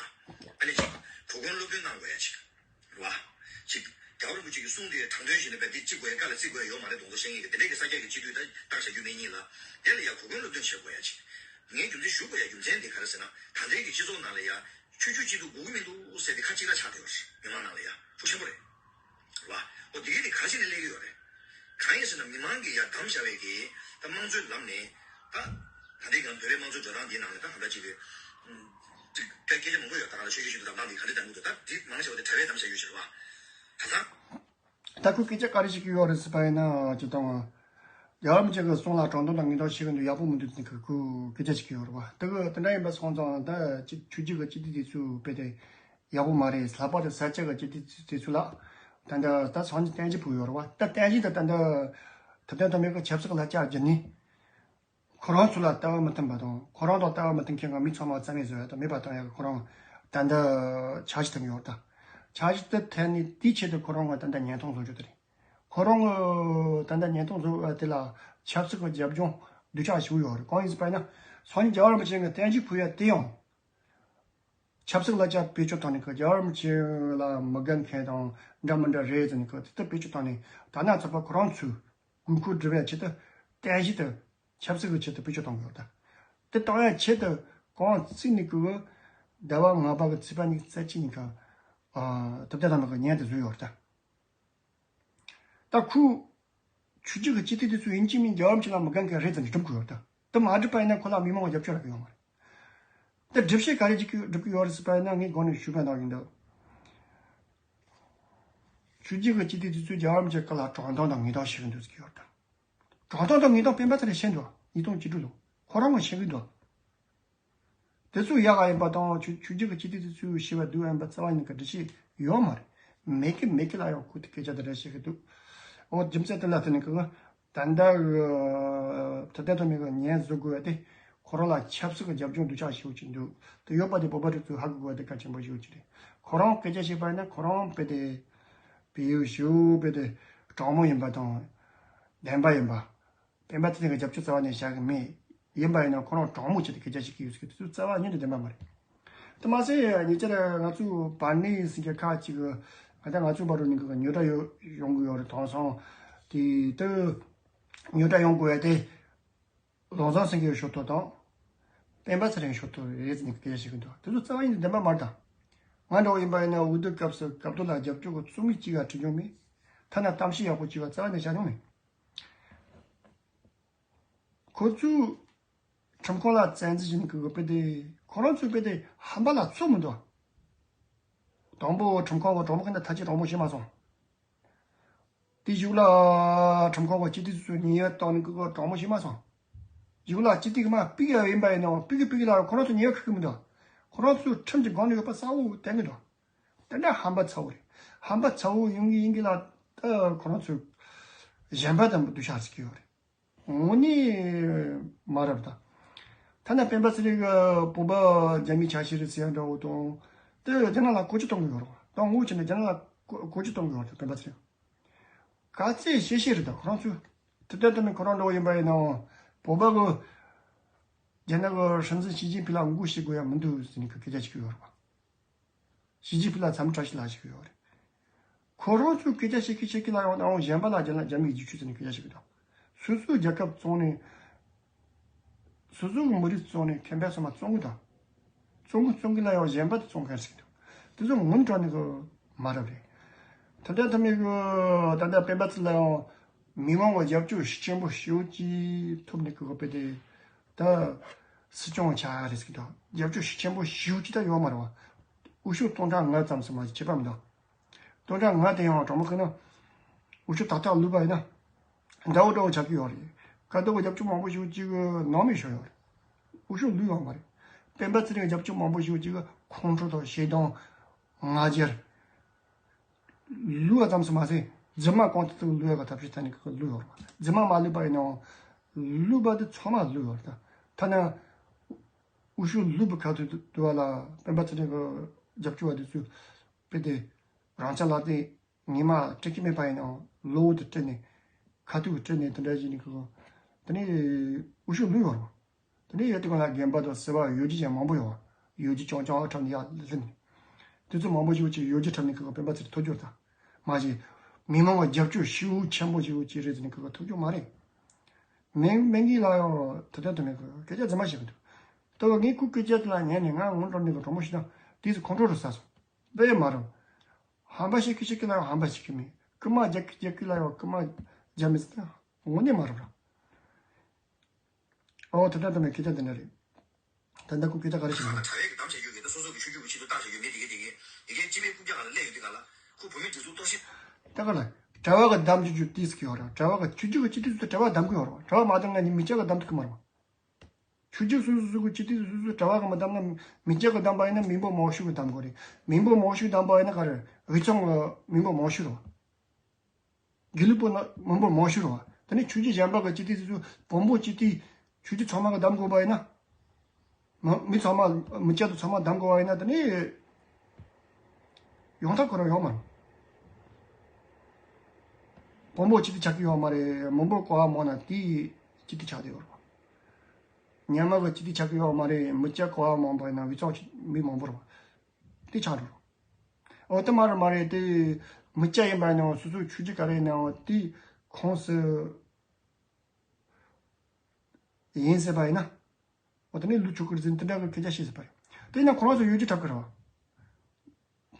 ཨ་ནི་ཅིག་གོ་སྐོན་སློབ་སྟོན་གནང་དགོས་ཡ་ཅིག་རེད་བ། ཅིག་རྒྱལ་བ་རིན་པོ་ཆེ་གི་གསུང་དེ་དྲང་དོན་བཞིན་དུ་བས་དེ་ཅིག་དགོས་ཡ་བཀའ་ལ་བརྩི་དགོས་ཡ་ཡོད་མ་རེད་མདོག་མདོག་བཤད་མཁན་གི་དེ་འདྲའི་གི་ས་སྐྱ་གི་སྤྱི་འཐུས་ད་བཏགས་བཞག་རྒྱུ་མེད་གཉིས་ལ། དེ་ལ་ཡ་གོ་སྐོན་སློབ་སྟོན་བྱེད་དགོས་ཡ་ཅིག་ངས་རྒྱུ་མཚན་ཞུ་དགོས་ཡ་རྒྱུ་མཚན་དེ་ག་རེ་ཟེར་ན། ད་ལྟའི་གི་སྤྱི་ཚོགས་ནང་ལ་ཡ། ཆོས་བརྒྱུད་གཅིག་སྡུད་དགོས་ཀྱི་མི་འདུག་ཟེར་ཏེ་ཁ་གཅིག་ལ་ཆགས་བསྡད་ཡོད་རེད། མི་མང་ནང་ལ་ཡ་ཤུགས་ཆེན་པོ་རེད། རེད་བ། འོ་དེ་གི་དེ་ག་རེ་བྱས་ནས་སླེབས་ཀྱི་ཡོད་རེད། གང་ཡིན་ཟེར་ན་མི་མང་གིས་ཡ་བདམས་བཞག་པའི་གི་ད་དམངས་གཙོའི་ལམ་ནས་ད་ད་ལྟའི་གང་བོད་པའི་དམངས་གཙོའི་བགྲོ་གླེང་འདིའི་ནང་ལ་ད་གང་འདྲ་ཅིག་གི་ཅིག་སྐད་ཆ་མང་པོ་ཡོད། ད་ག་ལ་ཆོས་བརྒྱུད་ཆོས་བརྒྱུད་བདམས་སྟངས་འདི་ག་འདྲ་བདམས་དགོས་འདུག་ད་འདི་མང་ཆེ་བ་དེ་གྲྭ་པས་བདམས་བཞག་ཡོད་ཟེར་བ། ད་ད། ད་ཁོས་སྐད་ཆ་ག་རེ་བཤད་ཀྱི་ཡོད་རེད་ཟེར་བ་ཡིན་ན་ཅིག་དང་། རྒྱལ་བ་རིན་པོ་ཆེ་གི་གསུང་ལ་དྲང་དོན་དང་ངེས་དོན་བཤད་ཀྱི་འདུག་ཡག་པོ་མི་འདུག་ཟེར་ནས་ཁོས་སྐད་ཆ་བཤད་ཀྱི་ཡོད་རེད་བ། དེ་གི་དེ་འདྲ་ཡིན་པ་སོང་ཙང་ད་ཅིག་ཆོས་བརྒྱུད་ཀྱི་སྤྱི་འཐུས་དེ་ཚོས་དཔེ་དེ་ཡག་པོ་མ་རེད། ལྷག་པར་དུ་ས་སྐྱ་གི་སྤྱི་འཐུས་དེ་ཚོ་ལ་ད་ལྟ་ད་སང་ཉིན་བསྟན་བཅོས་ཕུལ་ཡོད་རེད་བ། ད་བསྟན་བཅོས་དེ་ད་ལྟ་ཐུབ་བསྟན་རྟ་མགོ་གི་ཆབ་སྲིད་ལ་བཅར་རྒྱུ་ནི། ཁོ་རང་ཚོ་ལ་ལྟ་བ་མི་མཐུན་པ་དང་ཁོ་རང་དང་ལྟ་བ་མི་མཐུན་མཁན་གྱི་མི་ཚང་མ་རྩ་མེད་བཟོ་ཡ་དང་མེད་པ་བཏང་ཡ་གི་ཁོ་རང་ད་ལྟ་འཆར་གཞི་བཏིང་ཡོད་རེད་ད། འཆར་གཞི་དེ་འཐེན་ནས་དེའི་ཆེད་དུ་ཁོ་རང་གི་ད་ལྟ་ཉེན་རྟོག་བཟོ་རྒྱུ་དེ་རེད། ཁོ་རང་གི་ད་ལྟ་ཉེན་རྟོག་བཟོ་བ་དེ་ལ་ཆབ་སྲིད་ཀྱི་རྒྱབ་ལྗོངས་སྡུག་ཅག་ཞིག་ཡོད་རེད། གང་ཡིན་ཟེར་བ་ཡིན་ན་སང་ཉིན་རྒྱལ་བ་རིན་པོ་ཆེ་གི་བསྟན་བཅོས་ཕུལ་ཡ་དེ་ཡང་། ཆབ་སྲིད་ལ་ཅག་བེད་སྤྱོད་བཏང་ནས་ཁོ་རྒྱལ་བ་རིན་པོ་ཆེ་ལ་མི་དགའ་མཁན་དང་འདྲ་མི་འདྲ་རེད་ཟེར་ནས་ཁོ་དེ་ལྟར་བེད་སྤྱོད་བཏང་ནས་ད་ནས་ཚགས་པར་ཁོ་རང་ཚོའི་དགོས་མཁོ་སྒྲུབ་ཡ་ཆེད་དུ་བསྟན་བཅོས་དེ་ཆབ་སྲིད་ཀྱི་ཆེད་དུ་བེད་སྤྱོད་བཏང་གི་ཡོད་ད། དེ་བཏང་ཡ་ཆེད་དུ་གང་བརྩིས་ནས་ཁོ་ཟླ་བ་ལྔ་པ་གི་ཚེས་པ་ཉི་ཤུ་རྩ་གཅིག་ཉིན་ཁ་ཐུབ་བསྟན་རྟ་མགོ་གི་ཉིན་དེ་བཟོས་ཡོད་ད། ད་ཁོས་ཆོས་བརྒྱུད་ཀྱི་སྤྱི་འཐུས་དེ་ཚོ་ཡིན་གཅིག་མིན་རྒྱལ་བ་རིན་པོ་ཆེ་ལ་མི་དགའ་མཁན་རེད་ཟེར་ནས་སྒྲུབ་དགོས་ཡོད་ད། དེ་མ་སྒྲུབ་པ་ཡིན་ན་ཁོ་ལ་མི་མང་གི་རྒྱབ་སྐྱོར་རག་གི་ཡོད་མ་རེད། དེ་སྒྲུབ་བྱེད་ག་རེ་བྱེད་ཀྱི་སྒྲུབ་ཀྱི་ཡོད་རེད་ཟེར་བ་ཡིན་ན་ངས་གོང་ནས་ཞུས་པ་ནང་བཞིན་དུ། ཆོས་བརྒྱུད་ཀྱི་སྤྱི་འཐུས་དེ་ཚོས་རྒྱལ་བ་རིན་པོ་ཆེའི་སྐོར་ལ་དྲང་བདེན་དང་ངེས་དོན་བཤད་ཀྱི་འདུག་ཟེར་གྱི་ཡོད་རེད་ད། དྲང་བདེན་དང་ངེས་དོན་སྤེན་པ་ཚེ་རིང་བཤད་འདུག་ཉིས་སྟོང་བཅུ་དྲུག་ལོ་ཁོ་རང་གིས་བཤད་ཀྱི་འདུག་དེ་ཚོ་ཡག་ག་ཡིན་པ་དང་ཆོས་ཆོས་བརྒྱུད་ཀྱི་སྤྱི་འཐུས་དེ་ཚོས་ཞུས་པ་སྡུག་ཡིན་པ་རྩ་བ་ཉིད་ནས་འགྲེལ་བཤད་ཡོད་མ་རེད། མེད་ཀི་མེད་ཀི་ལ་ཡང་ཁོ་དེ་སྐད་ཆ་དེ་འདྲ་བཤད་ཀྱི་འདུག་འོ་རྒྱུ་མཚན་དེ་ལ་བརྟེན་ནས་ཁོ་ད་ལྟ་གི་ཐུབ་བསྟན་རྟ་མགོ་གི་ཉན་བཟོ་དགོས་པ་དེ་ཁོ་རང་ལ་ཆབ་སྲིད་ཀྱི་རྒྱབ་ལྗོངས་སྡུག་ཅག་ཞེ་པོ་ཅིག་འདུག་དེ་ཡོད་པ་དེ་བོད་པ་རིགས་ཚོས་ཧ་གོ་དགོས་པ་དེ་གལ་ཆེན་པོ་ཞེ་པོ་ཅིག་རེད། ཁོ་རང་སྐད་ཆ་བཤད་པ་ཡིན་ན་ཁོ་རང་དཔེ་དེ་བལ་ཡུལ་ཞེ་པོ་དཔེ་དེ་དྲང་མོ་ཡིན་པ་དང་བདེན་པ་ཡིན་པ། སྤེན་པ་ཚེ་རིང་གི་རྒྱབ་སྐྱོར་རྩ་བ་ནས་བཞག་གི་མེད། ཡིན་པ་ཡིན་ན་ཁོ་རང་དྲང་མོ་བྱས་ཏེ་སྐད་ཆ་བཤད་ཀྱི་ཡོད་ཟེར་གི་དེ་ཚོ་རྩ་བ་ཉིད་ནས་བདེན་པ་མ་རེད། དེ་མ་ཟད་ཉེ་ཆར་ང་ཚོ་བར་གནས་ཟེར་མཁན་ཁག་ཅིག་གི་ང་ད་ང་ཚོ་བར་དུ་ནི་གི་རྙོག་དྲ་ཡོད་ཡོང་གི་ཡོད་རེད། དེང་སང་དེ་ལྟར་རྙོག་དྲ་ཡོང་དགོས་ཡ་དེ་བློ་བཟང་སེང་གེའི་ཤོག་ཐོག་དང་སྤེན་པ་ཚེ་རིང་ཤོག་ཐོག་རེད་ཟེར་ནས་སྐད་ཆ་བཤད་གི་འདུག་དེ་ཚོ་རྩ་བ་ཉིད་ནས་བདེན་པ་མ་རེད་ད། ང་འདྲ་བོ་ཡིན་པ་ཡིན་ན་འོས་བསྡུ་སྐབས་སུ་སྐབས་ཐོག་ལ་རྒྱབ་སྐྱོར་གི་རྩོམ་ཡིག་གཅིག་ག་བྲིས་མྱོང་མེད། ཐ་ན་གཏམ་བཤད་ཡག་པོ་གཅིག་ག་རྩ་བ་ནས་བྱས་མྱོང་མེད། ཁོ་ཚོས་ཁྲིམས་ཁང་ལ་བཙན་འཛུལ་བྱས་ནས་ཁོ་གི་དཔེ་དེ་ཁོ་རང་ཚོའི་དཔེ་དེ་ཧམ་པ་ལ་ཚོད་མི་འདུག་དང་པོ་ཁྲིམས་ཁང་གི་དྲང་མོ་ཁྱེད་ད་ཐག་གཅོད་དྲང་མོ་བྱས་མ་སོང་། དེ་གཞུག་ལ་ཁྲིམས་ཁང་གི་སྤྱི་འཐུས་ཚོས་ཉེས་ཡོད་བཏང་ནས་ཁོ་གི་དྲང་མོ་བྱས་མ་སོང་། གཞུག་ལ་སྤྱི་འཐུས་ཀྱི་མ་ཕུད་ཀྱི་ཡིན་པ་ཡིན་ནའང་ཕུད་ཀྱི་ཕུད་ཀྱི་ལ་ཁོ་རང་ཚོ་ཉེས་ཡོད་ཁུར་གི་མི་འདུག་ཁོ་རང་ཚོའི་ཁྲིམས་ཀྱི་སྒང་ནས་ཡོད་པ་གསལ་བོ་བསྟན་གི་འདུག་དེ་འདྲ་ཧམ་པ་ཚ་བོ་རེད། ཧམ་པ་ཚ་བོ་ཡོང་གི་ཡིན་གི་ལ་ད་ཁོ་རང་ཚོས་གཞན་པ་དང་སྡུག་ཤ་ཟེར་གི་ཡོད་རེད། དངོས་གནས་མ་རབས་དང་། ཐ་ན་སྤེན་པ་ཚེ་རིང་གི་བོད་པ་རྒྱ་མིའི་ཆ་ཤས་རེད་ཟེར་ཡ་འདྲ་བོ་དང་། དེ་རྒྱ་ནག་ལ་བཀོལ་སྤྱོད་གཏོང་གི་ཡོད་རེད་བ། དང་དངོས་བྱས་ན་རྒྱ་ནག་ལ་བཀོལ་བཀོལ་སྤྱོད་གཏོང་གི་ཡོད་རེད། སྤེན་པ་ཚེ་རིང་ག་ཚད་བཤད་བཤད་རེད་ད་ཁོ་རང་ཚོས། དེ་ལྟར་དུ་ནི་ཁོ་རང་འདྲ་བོ་ཡིན་པ་ཡིན་ནའང་བོད་པ་གི་རྒྱ་ནག་གི་སྲིད་འཛིན་ཞི་ཅིན་ཕིང་ལ་མགོ་བཤེད་དགོས་ཡ་མི་འདུག་ཟེར་ནས་སྐད་ཆ་བཤད་ཀྱི་ཡོད་རེད་བ། ཞི་ཅིན་ཕིང་ལ་འཚམས་འདྲི་བཀྲ་ཤིས་ལབ་བཞག་གི་ཡོད་རེད། ཁོ་རང་ཚོས་སྐད་ཆ་བཤད་ཀྱི་བཤད་ཀྱི་ལ་ཡང་ད་རུང་གཞན་པ་ལ་རྒྱ་ལ་རྒྱ་མིས་རྒྱུག་ཆུ་ཟེར་ནས་སྐད་ཆ་བཤད་ཀྱི་འདུག་སོ་སོའི་རྒྱལ་ཁབ་བཙོང་ནས། སོ་སོའི་མི་རིགས་བཙོང་ནས་ཁེ་ཕན་སོ་མ་བཙོང་གི་དང་། བཙོང་གི་བཙོང་གི་ལ་ཡང་གཞན་པ་དེ་བཙོང་མཁན་ཞིག་འདུག་དེ་ཚོ་ངོ་འཕྲོད་ནི་གི་མ་རབས་རེད། ད་ལྟ་ཐ་མའི་གི་ད་ལྟ་སྤེན་པ་ཚེ་ལ་ཡང་མི་མང་གི་རྒྱབ་སྐྱོར་ཤུགས་ཆེན་པོ་ཞེ་པོ་ཅིག་ཐོབ་ནི་གི་གི་དཔེ་དེ་ད་སྲིད་སྐྱོང་ཆགས་རེད་ཟེར་གི་འདུག་རྒྱབ་སྐྱོར་ཤུགས་ཆེན་པོ་ཞེ་པོ་ཅིག་ད་ཡོད་མ་རེད་བ། འུ་ཤོད་སྟོང་ཕྲག་ལྔ་ཙམ་ཟེར་མ་ཁྱད་པར་མི་འདུག་སྟོང་ཕྲག་ལྔ་དེ་ཡང་དྲང་མོ་བཤད་ན། འུ་ཚོ་ཏག་ཏག་ལུས་པ་ཡིན་ན། འདྲ་བོ་འདྲ་བོ་ཆགས་ཀྱི་ཡོད་རེད། ཁ་ཐུག་གི་རྒྱབ་སྐྱོར་མང་པོ་ཞིག་ཅིག་ནང་མི་ཤོར་ཡོད་རེད། འུ་ཚོ་ལུས་ཡོད་མ་རེད། སྤེན་པ་ཚེ་རིང་རྒྱབ་སྐྱོར་མང་པོ་ཞིག་ཅིག་ཁོང་ཁྲོ་དང་ཞེ་སྡང་། ང་རྒྱལ། ལུས་པ་ཙམ་ཞིག་མ་ཟད་རྫུན་མ་གང་ཐུབ་ཐུབ་ལུས་ཡག་གི་ཐབས་ཤེས་ཐད་ནས་ཁོ་ལུས་ཡོད་རེད། རྫུན་མ་མ་ལུས་པ་ཡིན་ནའང་། ལུས་པ་དེ་ཚང་མ་ལུས་ཡོད་རེད། ཐ་ན། འུ་ཚོ་ལུས་པ་ཁ་ཐུག་ཏུ་བ་ལ་སྤེན་པ་ཚེ་རིང་གི་རྒྱབ་སྐྱོར་བ་དེ་ཚོས་དཔེ་དེ་རང་ཅག་ལ་དེ་ཉི་མ་སྤྲད་ཀྱི་མེད་པ་ཡིན་ནའང་གློ་བོ་དེ་སྤྲད་ནས་ཁ་ཐུག་སྤྲད་ནས་དེ་འདྲ་བྱས་ནས་ཁོ་དེ་ནས་འུ་ཚོ་ལུས་ཡོད་རེད། དེ་ནས་ཡོད་དུས་གང་ལ་རྒན་པ་དང་སེར་བ་གཡོ་སྒྱུ་ཅན་མང་པོ་ཡོད་བ། གཡོ་སྒྱུ་རྐྱང་རྐྱང་འཁྲབ་ནས་ཡར་སླེབས་ནས། དེ་ཚོ་མང་པོ་ཞིག་ཅིག་གཡོ་སྒྱུ་འཁྲབ་ནས་ཁོ་སྤེན་པ་ཚེ་རིང་ཐོབ་རྒྱུ་དང་། མ་གཞི། མི་མང་གི་རྒྱབ་སྐྱོར་ཤུགས་ཆེན་པོ་ཞིག་ཅིག་རེད་ཟེར་ནས་ཁོ་ཐོབ་རྒྱུ་མ་རེད། མིང་མིང་གི་ལ་ཡང་དེ་ལྟར་དུ་ནས་སྐད་ཆ་རྫུན་མ་བཤད་གི་འདུག་ད་ངས་ཁོའི་སྐད་ཆ་དེ་ལ་ཉན་ནས་ང་ངོ་འཕྲོད་ནས་གི་གྲོགས་མོ་ཞིག་དང་དེས་ཁོང་ཁྲོ་རུ་ཟ་སོང་། དཔེ་མ་རུང་། ཧམ་པ་བཤད་ཀི་བཤད་ཀི་ལ་ཡང་ཧམ་པ་བཤད་ཀི་མེད། རྐུ་མ་རྒྱག་གི་རྒྱག་གི་ལ་ཡང་རྐུ་མ་རྒྱག་མི་སྲིད་ན་དངོས་གནས་མ་རུང་ར། ཨོ་དེ་ལྟར་དུ་ནས་སྐད་ཆ་དེ་འདྲ་རེད། ད་ལྟ་ཁོ་སྐད་ཆ་ག་རེ་བཤད་ན། གྲྭ་བས་གདམ་བྱ་རྒྱུ་གི་ད་སོ་སོ་གི་ཆོས་བརྒྱུད་ཀྱི་ཆེད་དུ་བཏང་བྱ་རྒྱུ་མེད་དེ་གས་དེ་གས་དེ་གས་སྤྱི་མི་རྐུབ་བཀྱག་ག་ལ་སླེབས་ཡོད་དེ་ག་ལ་ཁོ་བུད་མེད་དེ་ཚོ་གཏོར་བཤིག་ད་ག་ལ་གྲྭ་བ་གི་གདམ་རྒྱུ་རྒྱུ་ཏིས་གི་ཡོད་ར། གྲྭ་བ་གི་ཆོས་བརྒྱུད་ཀྱི་སྤྱི་འཐུས་ཚོ་གྲྭ་བ་གདམ་གི་ཡོད་ར། གྲྭ་བ་མ་གདམ་ན་ནི་མི་སྐྱ་གི་གདམ་ཐུབ་གི་མ་རེད་བ། ཆོས་བརྒྱུད་སོ་སོ་སོ་གི་སྤྱི་འཐུས་སོ་སོ་གྲྭ་བ་གི་མ་གདམ་ན་མི་སྐྱ་གི་གདམ་པ་ཡིན་ན་མི་འབོར་མང་ཤོས་གི་གདམ་དགོས་རེད། མི་འབོར་མང་ཤོས་གདམ་པ་ཡིན་ན་ག་རེ་དབུས་གཙང་གི་མི་འབོར་མང་ཤོས་རེད་བ། དགེ་ལུགས་པ་ན་མི་འབོར་མང་ཤོས་རེད་བ། དེ་ནས་ཆོས་བརྒྱུད་གཞན་པ་གི་སྤྱི་འཐུས་དེ་ཚོ་བོན་པོ་སྤྱི་འཐུས་ཆོས་བརྒྱུད་ཚང་མ་གི་གདམ་དགོས་པ་ཡིན་ན། མི་མི་ཚང་མ་མི་སྐྱ་དེ་ཚང་མ་གདམ་དགོས་པ་ཡིན་ན་དེ་ནས་ཡོང་ཐབས་ཁོ་རང་ཡོད་མ་རེད། བོན་པོ་སྤྱི་འཐུས་ཆགས་ཀྱི་ཡོད་མ་རེད། མི་འབོར་གོ་བ་མང་ན་དེའི་སྤྱི་འཐུས་ཆགས་བསྡད་ཡོད་རེད་བ། ཉམས་མ་གི་སྤྱི་འཐུས་ཆགས་ཀྱི་ཡོད་མ་རེད། མི་སྐྱ་གོ་བ་མང་པ་ཡིན་ན་དབུས་གཙང་མི་མང་པོ་རེད་བ། དེ་ཆགས་འགྲོ། འོ་དེ་མ་རེད་མ་རེད་དེ། མི་སྐྱ་ཡིན་པ་ཡིན་ནའང་སོ་སོའི་ཆོས་བརྒྱུད་ག་རེ་ཡིན་ནའང་དེ་ཁོངས་སུ་ཡིན་ཟེར་བ་ཡིན་ན། འོ་དེ་ནས་ལུས་ཆོག་གི་རེད་ཟེར་དེ་འདྲ་གི་སྐད་ཆ་བཤད་ཟེར་བ་རེད། དེ་ཡིན་ན་ཁོ་རང་ཚོ་ཡོད་རྒྱུ་གྲབས་ཀྱི་རེད་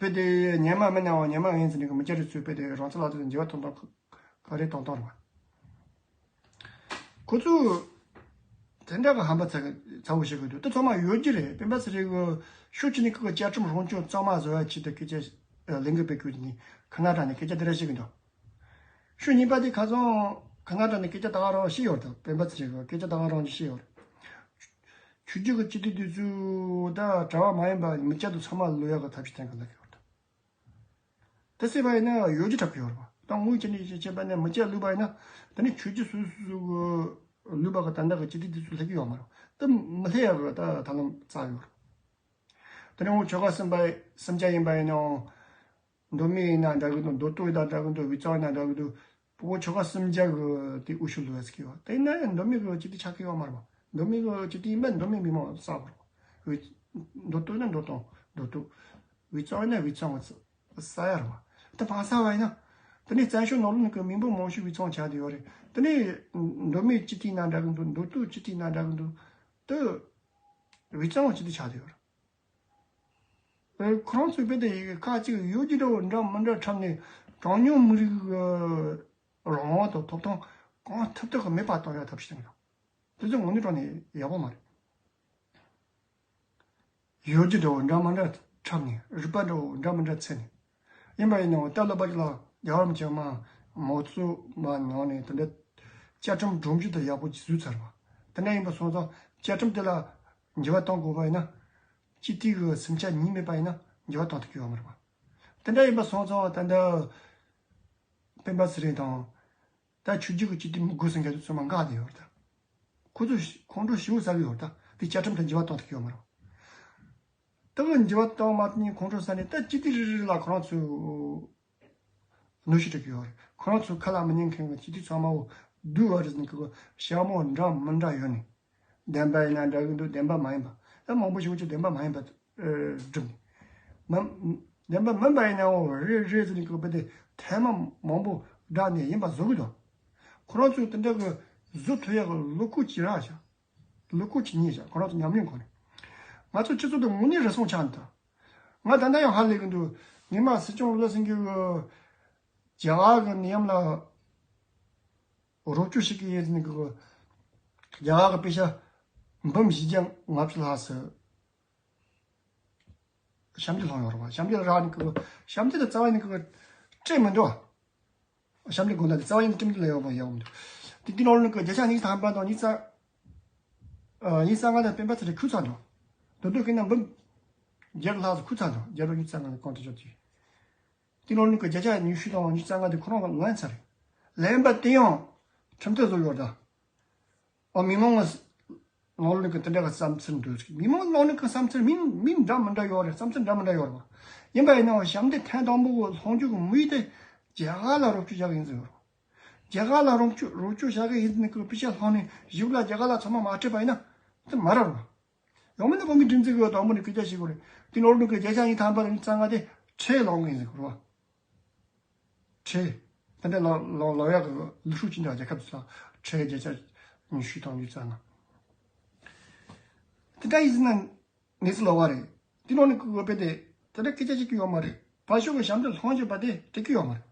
བ། དཔེ་དེ་ཉན་མ་མིན་ནའང་ཉན་མ་ཡིན་ཟེར་ནས་གི་མི་སྐྱ་རེ་ཚོས་དཔེ་དེ་རང་ཚོ་ལ་དེ་འགྱུར་བ་གཏོང་སྟངས་ག་རེ་གཏོང་སྟངས་རེད་བ། ཁོ་ཚོས་དེ་འདྲ་གི་ཧམ་པ་ཚ་གི་ཚ་བོ་བཤད་གི་འདུག་དེ་ཚང་མ་ཡོད་རྒྱུ་རེད། སྤེན་པ་ཚེ་རིང་གི་ཤུགས་ཆེ་ནི་ཁོ་གི་བཅའ་ཁྲིམས་སྲུང་སྐྱོང་གཙང་མ་བཟོ་ཡ་ཆེད་དུ་སྐད་ཆ་ལས་འགུལ་སྤེལ་དགོས་ནི་ཁ་ན་ཏྲ་ནས་སྐད་ཆ་དེ་འདྲ་བཤད་གི་འདུག་ཤུགས་གཉིས་པ་དེ་ཁ་སང་ཁ་ན་ཏྲ་ནས་སྐད་ཆ་ད་ག་རང་བཤད་ཡོད་རེད། སྤེན་པ་ཚེ་རིང་གི་སྐད་ཆ་ད་ག་རང་བཤད་ཡོད་རེད། ཆོས་བརྒྱུད་ཀྱི་སྤྱི་འཐུས་དེ་ཚོ་ད་གྲྭ་བ་མ་ཡིན་པ་མི་སྐྱ་དང་ཚང་མ་ལུས་ཡག་གི་ཐབས་ཤེས་གཏན་འཁེལ་གནང་གི་ཡོད་རེད། དེ་སྲིད་པ་ཡིན་ན་ཡོད་རྒྱུ་གྲབས་ཀྱི་ཡོད་རེད་བ། ད་དངུལ་ཅི་ནས་ཅི་བྱེད་པ་ནས་མི་སྐྱ་ལུས་པ་ཡིན་ན་ད་ནི་ཆོས་བརྒྱུད་སོ་སོ་སོ་གི་ལུས་པ་གི་ད་ལྟ་གི་སྤྱི་འཐུས་དེ་ཚོ་སླེབས་ཀྱི་ཡོད་མ་རེད། ད་མི་སླེབས་ཡག་གི་ད་ད་ལམ་རྩ་ཡོད་རེད། ད་ནི་འོ་ཆོལ་ཁ་གསུམ་པ་གསུམ་ཆ་ཡིན་པ་ཡིན་ནའང་། མདོ་སྨད་ཡིན་ན་འདྲ་གི་འདུག་མདོ་སྟོད་ཡིན་ན་འདྲ་གི་འདུག་དབུས་གཙང་ཡིན་ན་འདྲ་གི་འདུག་ཕྲུ་གུ་ཆོལ་ཁ་གསུམ་ཆ་གི་དེ་དབུ་ཤུགས་ལུས་ཟེར་གི་ཡོད། དེ་ཡིན་ན་ཡང་མདོ་སྨད་གི་སྤྱི་འཐུས་ཆགས་ཀྱི་ཡོད་མ་རེད་པ། མདོ་སྨད་གི་སྤྱི་འཐུས་ཡིན་པ་མདོ་སྨད་མི་མང་གསར་པ་རེད་པ། དབུས་མདོ་སྟོད་ཡིན་ན་མདོ་སྟོད་མདོ་སྟོད། དབུས་གཙང་ཡིན་ན་དབུས་གཙང་གི་ས་ཡ་རེད་པ། ད་བང་ས་བ་ཡིན་ན། ད་ནི་བཙན་བྱོལ་ནང་ལོགས་ནས་གི་མི་འབོར་མང་ཤོས་དབུས་གཙང་ཆགས་བསྡད་ཡོད་རེད། ད་ནི་མདོ་སྨད་སྤྱི་འཐུས་ཡིན་ན་འདྲ་གི་འདུག་མདོ་སྟོད་སྤྱི་འཐུས་ཡིན་ན་འདྲ་གི་འདུག་ད་དབུས་གཙང་གི་སྤྱི་འཐུས་ཆགས་བསྡད་ཡོད་རེད། ཁོ་རང་ཚོའི་དཔེ་དེ་ཁག་ཅིག་ཡོད་ཀྱི་འདྲ་བོ་འདྲ་མི་འདྲ་འཁྲབ་ནས་གྲངས་ཉུང་མི་རིགས་ཀྱི་རང་དབང་དང་ཐོབ་ཐང་གང་ཐུབ་ཐུབ་ཀྱིས་མེད་པ་གཏོང་ཡག་ཐབས་ཤེས་བཏང་ཡོད། དེ་ཚོ་དངོས་གནས་དྲང་གནས་ཡག་པོ་མ་རེད། ཡོད་ཀྱི་འདྲ་བོ་འདྲ་མི་འདྲ་འཁྲབ་ནས་རིག་པ་འདྲ་བོ་འདྲ་མི་འདྲ་འཚོལ་ནས། ཡིན་པ་ཡིན་ནའང་ལྟ་ལོ་པ་ཅིག་ལ་རྒྱལ་བ་རིན་པོ་ཆེ་མ་མའོ་ཙེ་མ་ནང་ནས་དེ་འདྲ་བཅའ་ཁྲིམས་སྒྲོམ་གཞི་དེ་ཡག་པོ་ཅིག་བཟོས་ཚར་བ། དེ་འདྲ་ཡིན་པ་སོང་ཙང་བཅའ་ཁྲིམས་དེ་ལ་འགྱུར་བ་གཏོང་དགོས་པ་ཡིན་ན། སྤྱི་འཐུས་ཀྱི་སེམས་ཆ་གཉིས་མེད་པ་ཡིན་ན་འགྱུར་བ་གཏོང་ཐུབ་ཀྱི་ཡོད་མ་རེད་པ། དེ་འདྲ་ཡིན་པ་སོང་ཙང་ད་ལྟ་སྤེན་པ་ཚེ་རིང་དང་། ད་ཆོས་བརྒྱུད་ཀྱི་སྤྱི་འཐུས་མི་དགོས་ཟེར་མཁན་ཚོ་ཚང་མ་འགག་བསྡད་ཡོད་རེད་ད། ཁོ་ཚོ་ཁོང་ཁྲོ་ཞེ་པོ་ཟ་གི་ཡོད་རེད་ད། དེ་བཅའ་ཁྲིམས་དང་འགྱུར་བ་གཏོང་ཐུབ་ཀྱི་ཡོད་མ་རེད། ད་གི་འགྱུར་བ་གཏོང་མ་ཐུབ་མཁན་ཁོང་ཁྲོ་ཟ་ནས་ད་སྤྱི་འཐུས་རེ་རེ་ལ་ཁོ་རང་ཚོས་གནོན་ཤུགས་སྤྲད་ཀྱི་ཡོད་རེད། ཁོ་རང་ཚོ་ཁ་ལ་མི་ཉན་མཁན་གྱི་སྤྱི་འཐུས་ཚང་མ་འོ་སྡུག་བ་རེད་ཟེར་ནས་ཁོ་ཞྭ་མོ་འདྲ་མི་འདྲ་ཡོད་ནས། བདེན་པ་ཡིན་ན་འདྲ་གི་འདུག་བདེན་པ་མ་ཡིན་པ། ད་མང་པོ་ཞིག་ཅིག་བདེན་པ་མ་ཡིན་པ་ཨེ་བསྒྲུབས་ནས། མ་ བདེན་པ་མིན་པ་ཡིན་ནའང་རེད་རེད་ཟེར་ནས་ཁོ་བོད་དེ་ཐེངས་མ་མང་པོ་བསྒྲགས་ནས་ཡིན་པ་བཟོ་གི་འདུག་ཁོ་རང་ཚོས་དེ་འདྲ་གི་བཟོ་ཐུབ་ཡག་གི་བློ་ཁོག་ཅིག་རག་བྱ། བློ་ཁོག་ཅིག་རྙེད་བྱ། ཁོ་རང་ཚོ་ཉམས་མྱོང་ཁོ་ནས། ང་ཚོ་སྤྱི་ཚོགས་དེ་དངོས་གནས་རུལ་སུངས་ཆགས་འདུག་ང་ད་ལྟ་ཡང་ཧ་ལས་གི་འདུག་ཉི་མ་སྲིད་སྐྱོང་བློ་སེང་གི་རྒྱ་གར་གི་ནད་ཡམས་ལ་རོགས་སྐྱོར་བྱེད་ཀྱི་ཡིན་ཟེར་ནས་གི་རྒྱ་གར་གི་པེ་ཤ་འབུམ་བཞི་བརྒྱ་ལྔ་བཅུ་ལྷག་ཙམ་ཞབས་འདེགས་སློང་ཡོད་རེད་བ། ཞབས་འདེགས་རག་ནས་གི་ཞབས་འདེགས་དེ་རྩ་བ་ནས་གི་སྤྲད་མི་འདུག་ཞབས་འདེགས་དགོས་ན་དེ་རྩ་བ་ནས་སྤྲད་མི་འདུག་ལ་ཡོད་པ་ཡོད་མི་འདུག་དེ་དེ་ནང་ལོགས་ནས་གི་བརྒྱ་ཆ་ཉི་ཤུ་ཐམ་པ་དང་ཉི་ཤུ་རྩ་ཨ། ཉི་ཤུ་རྩ་ལྔ་དང་སྤེན་པ་ཚེ་རིང་ཁུར་ཚར་འདུག་དོན་དུ་གི་ན་འབུམ་བརྒྱད་ལྷག་ཙམ་ཁུར་ཚར་འདུག་རྒྱ་རོ་ཉི་ཤུ་རྩ་ལྔ་ནས་གོང་དུ་བརྗོད་ཀྱི། དེ་ནང་ལོགས་ཀྱི་བརྒྱ་ཆ་ཉི་ཤུ་དང་ཉི་ཤུ་རྩ་ལྔ་དེ་ཁོ་རང་ལ་ལེན་ཚར་རེད། ལེན་པ་དེ་ཡང་ཁྲིམས་ཐག་བཟོ་ཡོད་ད། ཨ། མི་མང་ནང་ལོགས་ཀྱི་དེ་འདྲ་གི་བསམ་ཚུལ་འདུག་མི་མང་ནང་ལོགས་ཀྱི་བསམ་ཚུལ་མིན་མིན་འདྲ་མི་འདྲ་ཡོད་རེད། བསམ་ཚུལ་འདྲ་མི་འདྲ་ཡོད་རེད་བ། ཡིན་པ་ཡིན་ནའང་ཞབས་འདེགས་ཐེངས་དང་པོ་གི་སློང་རྒྱུ་གི་དམིགས་ཡུལ་དེ་རྒྱ་གར་ལ་རོགས་སྐྱོར་བྱ་གི་ཡིན་ཟེར་ཡོད་རེད། རྒྱ་གར་ལ་རོགས་སྐྱོར་རོགས་སྐྱོར་བྱ་གི་ཡིན་ཟེར་ནས་ཁོས་པེ་ཤ་སློང་ནས་གཞུག་ལ་རྒྱ་གར་ལ་ཚང་མ་མ་སྤྲད་པ་ཡིན་ན་དེ་མ་རེད་བ། ཡང་མིན་ན་བོད་མིའི་སྒྲིག་འཛུགས་ཀྱི་དང་པོ་ནས་སྐད་ཆ་བཤད་དགོས་རེད། དེ་ནོར་འདུག་གི་བརྒྱ་ཆ་ཉི་ཤུ་ཐམ་པ་དང་ཉི་ཤུ་རྩ་ལྔ་དེ་ཁྲལ་ལོག་ངེས་ཟེར་དགོས་རེད་བ། ཁྲལ། དེ་འདྲ་ལོག་ལོག་ལོག་ཡག་གི་ལུགས་སྲོལ་ཅིག་འདུག་རྒྱལ་ཁབ་ཚོ་ལ་ཁྲལ་བརྒྱ་ཆ་ཉི་ཤུ་དང་ཉི་ཤུ་རྩ་ལྔ། དེ་འདྲ་ཡིན་ཟེར་ན་གནས་ཚུལ་ལོག་པ་རེད། དེ་ནོར་ནས་ཁོ་དཔེ་དེ་དེ་འདྲ་སྐད་ཆ་བཤད་ཀྱི་ཡོད་མ་རེད། ཕར་ཕྱོགས་ཀྱི་ཞབས་འདེགས་སློང་བཞིན་པ་དེ་སྤྲད་ཀྱི་ཡོད་མ་རེད།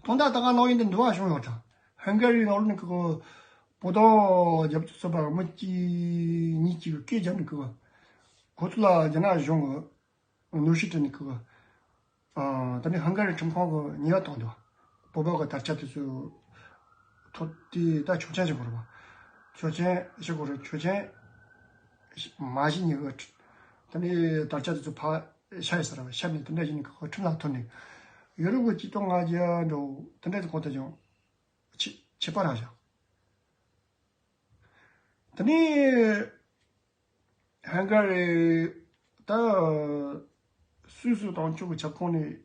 དོན་དག་ད་ག་ནང་བཞིན་དུ་འདུ་བ་བྱུང་ཡོད་ཀྱང་། ཧང་ག་རི་ནང་ལོགས་ནས་ཁོ་བོད་དོན་རྒྱབ་སྐྱོར་ཚོགས་པ་མི་གཅིག་གཉིས་གཅིག་གིས་སྐད་བརྒྱབ་ནས་ཁོ་ཁོ་ཚོ་ལ་རྒྱ་ནག་གཞུང་གི་གནོན་ཤུགས་སྤྲད་ནས་ཁོ་ཨ། ད་ནི་ཧང་ག་རི་ཁྲིམས་ཁང་གི་ཉེས་པ་བཏང་འདུག་བོད་པ་གི་དར་ཆ་དེ་ཚོ་ཐོབ་དུས་ད་ཆོག་མཆན་ཞིག་དགོས་རེད་པ། ཆོག་མཆན་ཞིག་དགོས་རེད། ཆོག་མཆན་མ་བཞེས་ནས་ད་ནི་དར་ཆ་དེ་ཚོ་ཕར་ཤར་ཡོད་ས་རེད་པ། ཤར་ནས་དེ་འདྲ་བྱས་ནས་ཁོ་ཁྲིམས་ལ་ཐོན་ནས་ཡུ་རོབ་ཀྱི་ཆིག་སྟོང་ལྔ་བརྒྱ་འགྲོ་དེ་འདྲ་དེ་གོང་དུ་ཀྱང་ཆད་པ་རག་བཞག་དེ་ནས་ཧང་ག་རི་ད་སུད་སི་དམ་ཕྲུག་གི་ཁྱབ་ཁོངས་ནས་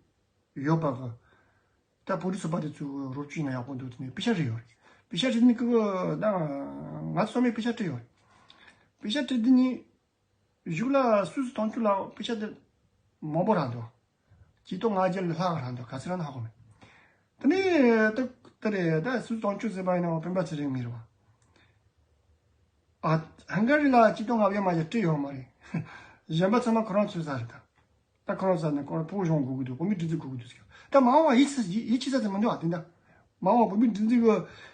ཡོད་པ་གི་ད་བོད་རིགས་ཚོགས་པ་དེ་ཚོས་རོགས་སྐྱོར་ན་ཡག་པོ་འདུག་དེ་ནས་པེ་ཤ་སྤྲད་ཡོད་རེད། པེ་ཤ་སྤྲད་ནས་ཀི་ད་ང་ཚོ་ཚང་མས་པེ་ཤ་སྤྲད་ཡོད་རེད། པེ་ཤ་སྤྲད་དེ་ནས་གཞུག་ལ་སུད་སི་དམ་ཕྲུག་ལ་པེ་ཤ་དེ་མང་པོ་རག་འདུག་ཆིག་སྟོང་ལྔ་བརྒྱ་ལས་ལྷག་རག་འདུག་ག་ཚོད་རག་ན་ཧ་གོ་མེད། དེ་ནས་ད་ད་རེད། ད་སུད་སི་དམ་ཕྲུག་ཟེར་བ་ཡིན་ནའང་སྤེན་པ་ཚེ་རིང་མི་རེད་བ། ཨ། ཧང་ག་རི་ལ་ཆིག་སྟོང་ལྔ་བརྒྱ་མ་གཏོགས་སྤྲད་ཡོད་མ་རེད། གཞན་པ་ཚང་མ་ཁོ་རང་ཚོའི་ས་རེད་ད། ད་ཁོ་རང་ས་ནས་ཁོ་རང་བོད་གཞུང་དགོས་ཀྱི་འདུག་བོད་མིའི་སྒྲིག་འཛུགས་དགོས་ཀྱི་འདུག་ཟེར། ད་མ་འོངས་པ་ཡིད་ཆེས་ཡིད་ཆེས་ས་ཟིག་མི་འདུག་ཨ། དེ་འདྲ་མ་འོངས་བོད་མིའི་སྒྲིག་འཛུགས་ཀྱི་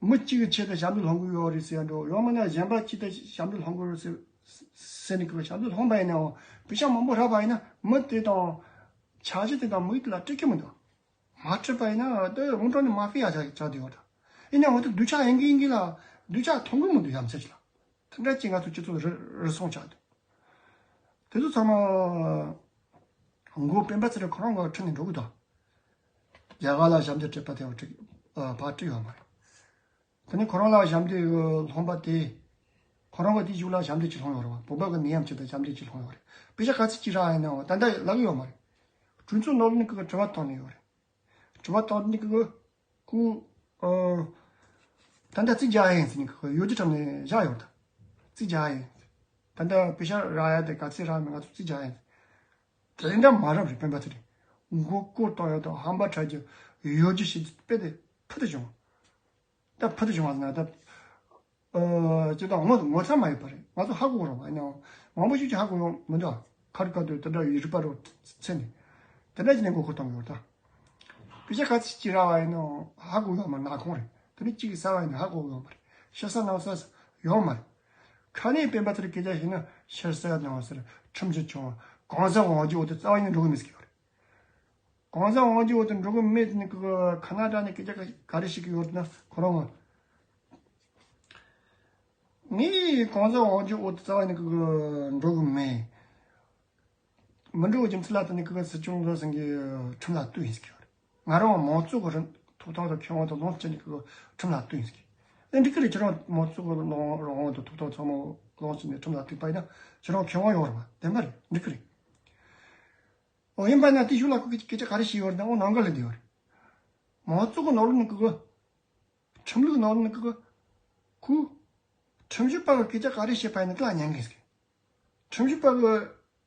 མི་གཅིག་གི་ཆེད་དུ་ཞབས་འདེགས་སློང་གི་ཡོད་རེད་ཟེར་ཡ་འགྲོ། ཡང་མིན་ན་གཞན་པ་གཅིག་དུ་ཞབས་འདེགས་སློང་གི་ཡོད་རེད་ཟེར་ཟེར་ནས་ཁོ་ཞབས་འདེགས་སློང་པ་ཡིན་ནའང་པེ་ཤ་མང་པོ་རག་པ་ཡིན་ན་མི་དེ་དང་འཆར་གཞི་དེ་དང་དམིགས་ཡུལ་དེ་ལ་སྤྲད་ཀྱི་མི་འདུག་མ་སྤྲད་པ་ཡིན་ན་དེ་དངུལ་གྲངས་ནི་མ་ཕེ་ཡ་ཆགས་ཆགས་བསྡད་ཡོད་རེད། ཡིན་ནའང་དེ་སྡུག་ཆག་ཡིན་གི་ཡིན་གི་ལ་སྡུག་ཆག་མཐོང་གི་མི་འདུག་ཡ་མཚན་ཞིག་ལ། དེ་འདྲ་ཅིག་ང་ཚོ་སྤྱི་ཚོགས་རུལ་རུལ་སུངས་ཆགས་འདུག་དེ་ཚོ་ཚང་མ་མགོ་སྤེན་པ་ཚེ་རིང་ཁོ་རང་གི་ཁྲིད་ནས་འགྲོ་གི་འདུག་རྒྱ་གར་ལ་ཞབས་འདེགས་སྤྲད་པ་དེ་བ་ཁྲིད་ཨ་ཕར་ཁྲིད་ཡོད་མ་རེད། དེ་ནས་ཁོ་རང་ལ་ཞབས་འདེགས་སློང་པ་དེ། ཁོ་རང་གི་དེའི་གཞུག་ལ་ཞབས་འདེགས་ཅིག་སློང་ཡོད་རེད་བ། བོད་པ་གི་ནད་ཡམས་ཆེད་དུ་ཞབས་འདེགས་ཅིག་སློང་ཡོད་རེད། པེ་ཤ་ག་ཚོད་ཅིག་རག་ཡིན་ནའང་ད་ལྟ་ལབ་ཀྱི་ཡོད་མ་རེད། གྲོས་ཚོགས་ནང་ལ་ནི་ཁོ་གི་དྲི་བ་བཏང་ནས་ཡོད་རེད། དྲི་བ་བཏང་ནས་ཁོ་གི་ཁོ་ཨ། ད་ལྟ་རྩིས་རྒྱག་ཡིན་ཟེར་ནས་ཁོ་གི་ཡོ་རྒྱུ་ཁྲིམས་ནས་བཞག་ཡོད་ད། རྩིས་རྒྱག་ཡིན། ད་ལྟ་པེ་ཤ་རག་ཡ་དེ་ག་ཚོད་རག་མིན་ང་ཚོ་རྩིས་རྒྱག་ཡིན། དེ་འདྲ་མ་རབས་རེད། སྤེན་པ་ཚེ་རིང་མགོ་སྐོར་གཏོང་ཡ་དང་ཧམ་པ་ཁྲག་རྒྱུ་ཡོ་རྒྱུ་བྱེད་རྒྱུ་དཔེ་དེ་ཕུལ་དུ་བྱུང་། ད་ཕུལ་དུ་བྱུང་བ་ཟེར་ན་ད། ཨ། ཅི་ལྟར་ངོ་ངོ་ཚ་མ་ཡོད་པ་རེད། ང་ཚོ་ཧ་གོ་རོགས་པ་ཡིན་ནའང་མང་པོ་ཞིག་ཅིག་ཧ་གོ་ཡོང་མི་འདུག་ཁ་རི་ཁ་ཐུག་དེ་འདྲ་ཡི་རིག་པ་རོ་ཚེ་ནས་དེ་འདྲ་ཅིག་ནས་མགོ་སྐོར་གཏོང་གི་ཡོད་ད། སྐད་ཆ་ག་ཚོད་ཅིག་རག་པ་ཡིན་ནའང་ཧ་གོ་ཡོང་མ་ནག་ཁོང་རེད། དེ་ནས་གཅིག་གིས་གསར་པ་ཡིན་ན་ཧ་གོ་ཡོང་མ་རེད། ཤེས་ས་གནང་ས་ཡོང་མ་རེད། ཁ་ནས་སྤེན་པ་ཚེ་རིང་སྐད་ཆ་བཤད་ན་ཤེས་ས་གནང་ས་ཁྲིམས་གཞི་བྱུང་བ་གང་ཟག་དབང་སྒྱུར་འོག་ཏུ་རྩ་བ་ཉིད་འགྲོ་གི་མེད་ཟེར་གྱི་ཡོད་རེད། གང་ཟག་དབང་སྒྱུར་འོག་ཏུ་འགྲོ་གི་མེད་ནི་ཁོ་ཁ་ན་ཌ་ནས་སྐད་ཆ་ག་རེ་བཤད་ཀྱི་ཡོད་ན་ཁོ་རང་ང་། ངས་གང་ཟག་དབང་སྒྱུར་འོག་ཏུ་རྩ་བ་ནས་ཁོ་འགྲོ་གི་མེད། མི་འགྲོ་བའི་རྒྱུ་མཚན་ལ་བརྟེན་ནས་ཁོ་སྲིད་སྐྱོང་བློ་སེང་གེ་ཁྲིམས་ལ་གཏུགས་ཡིན་ཟེར་གྱི་ཡོད་རེད། ང་རང་མང་གཙོ་གི་རིན་ཐོབ་ཐང་དང་ཁེ་དབང་དང་ལོངས་སྤྱད་ནས་ཁོ་ཁྲིམས་ལ་གཏུགས་ཡིན་ཟེར་གྱི། ཨེ་འགྲིག་གི་རེད། ཁྱེད་རང་མང་གཙོ་གི་ལོངས་རང་དབང་དང་ཐོབ་ཐང་ཚང་མ་ལོངས་སྤྱད་ནས་ཁྲིམས་ལ་གཏུགས་པ་ཡིན་ན་ཁྱེད་རང་ཁེ་དབང་ཡོད་རེད་པ། བདེན་པ་རེད། འགྲིག་གི་རེད། འོ་ཡིན་པ་ན་དེ་གཞུག་ལ་ཁོ་གི་སྐད་ཆ་ག་རེ་བཤད་ཡོད་རེད་ན། འོ་ནང་འགལ་ལས་འདི་ཡོད་རེད། མང་གཙོ་གི་ནང་ལོགས་ནས་ཁོ་ཁྲིམས་ལུགས་ནང་ལོགས་ནས་ཁོ་ཁོ་ཁྲིམས་ཞིབ་པ་གི་སྐད་ཆ་ག་རེ་བཤད་པ་ཡིན་ན་དེ་ལ་ཉན་གི་ཟེར། ཁྲིམས་ཞིབ་པ་གི་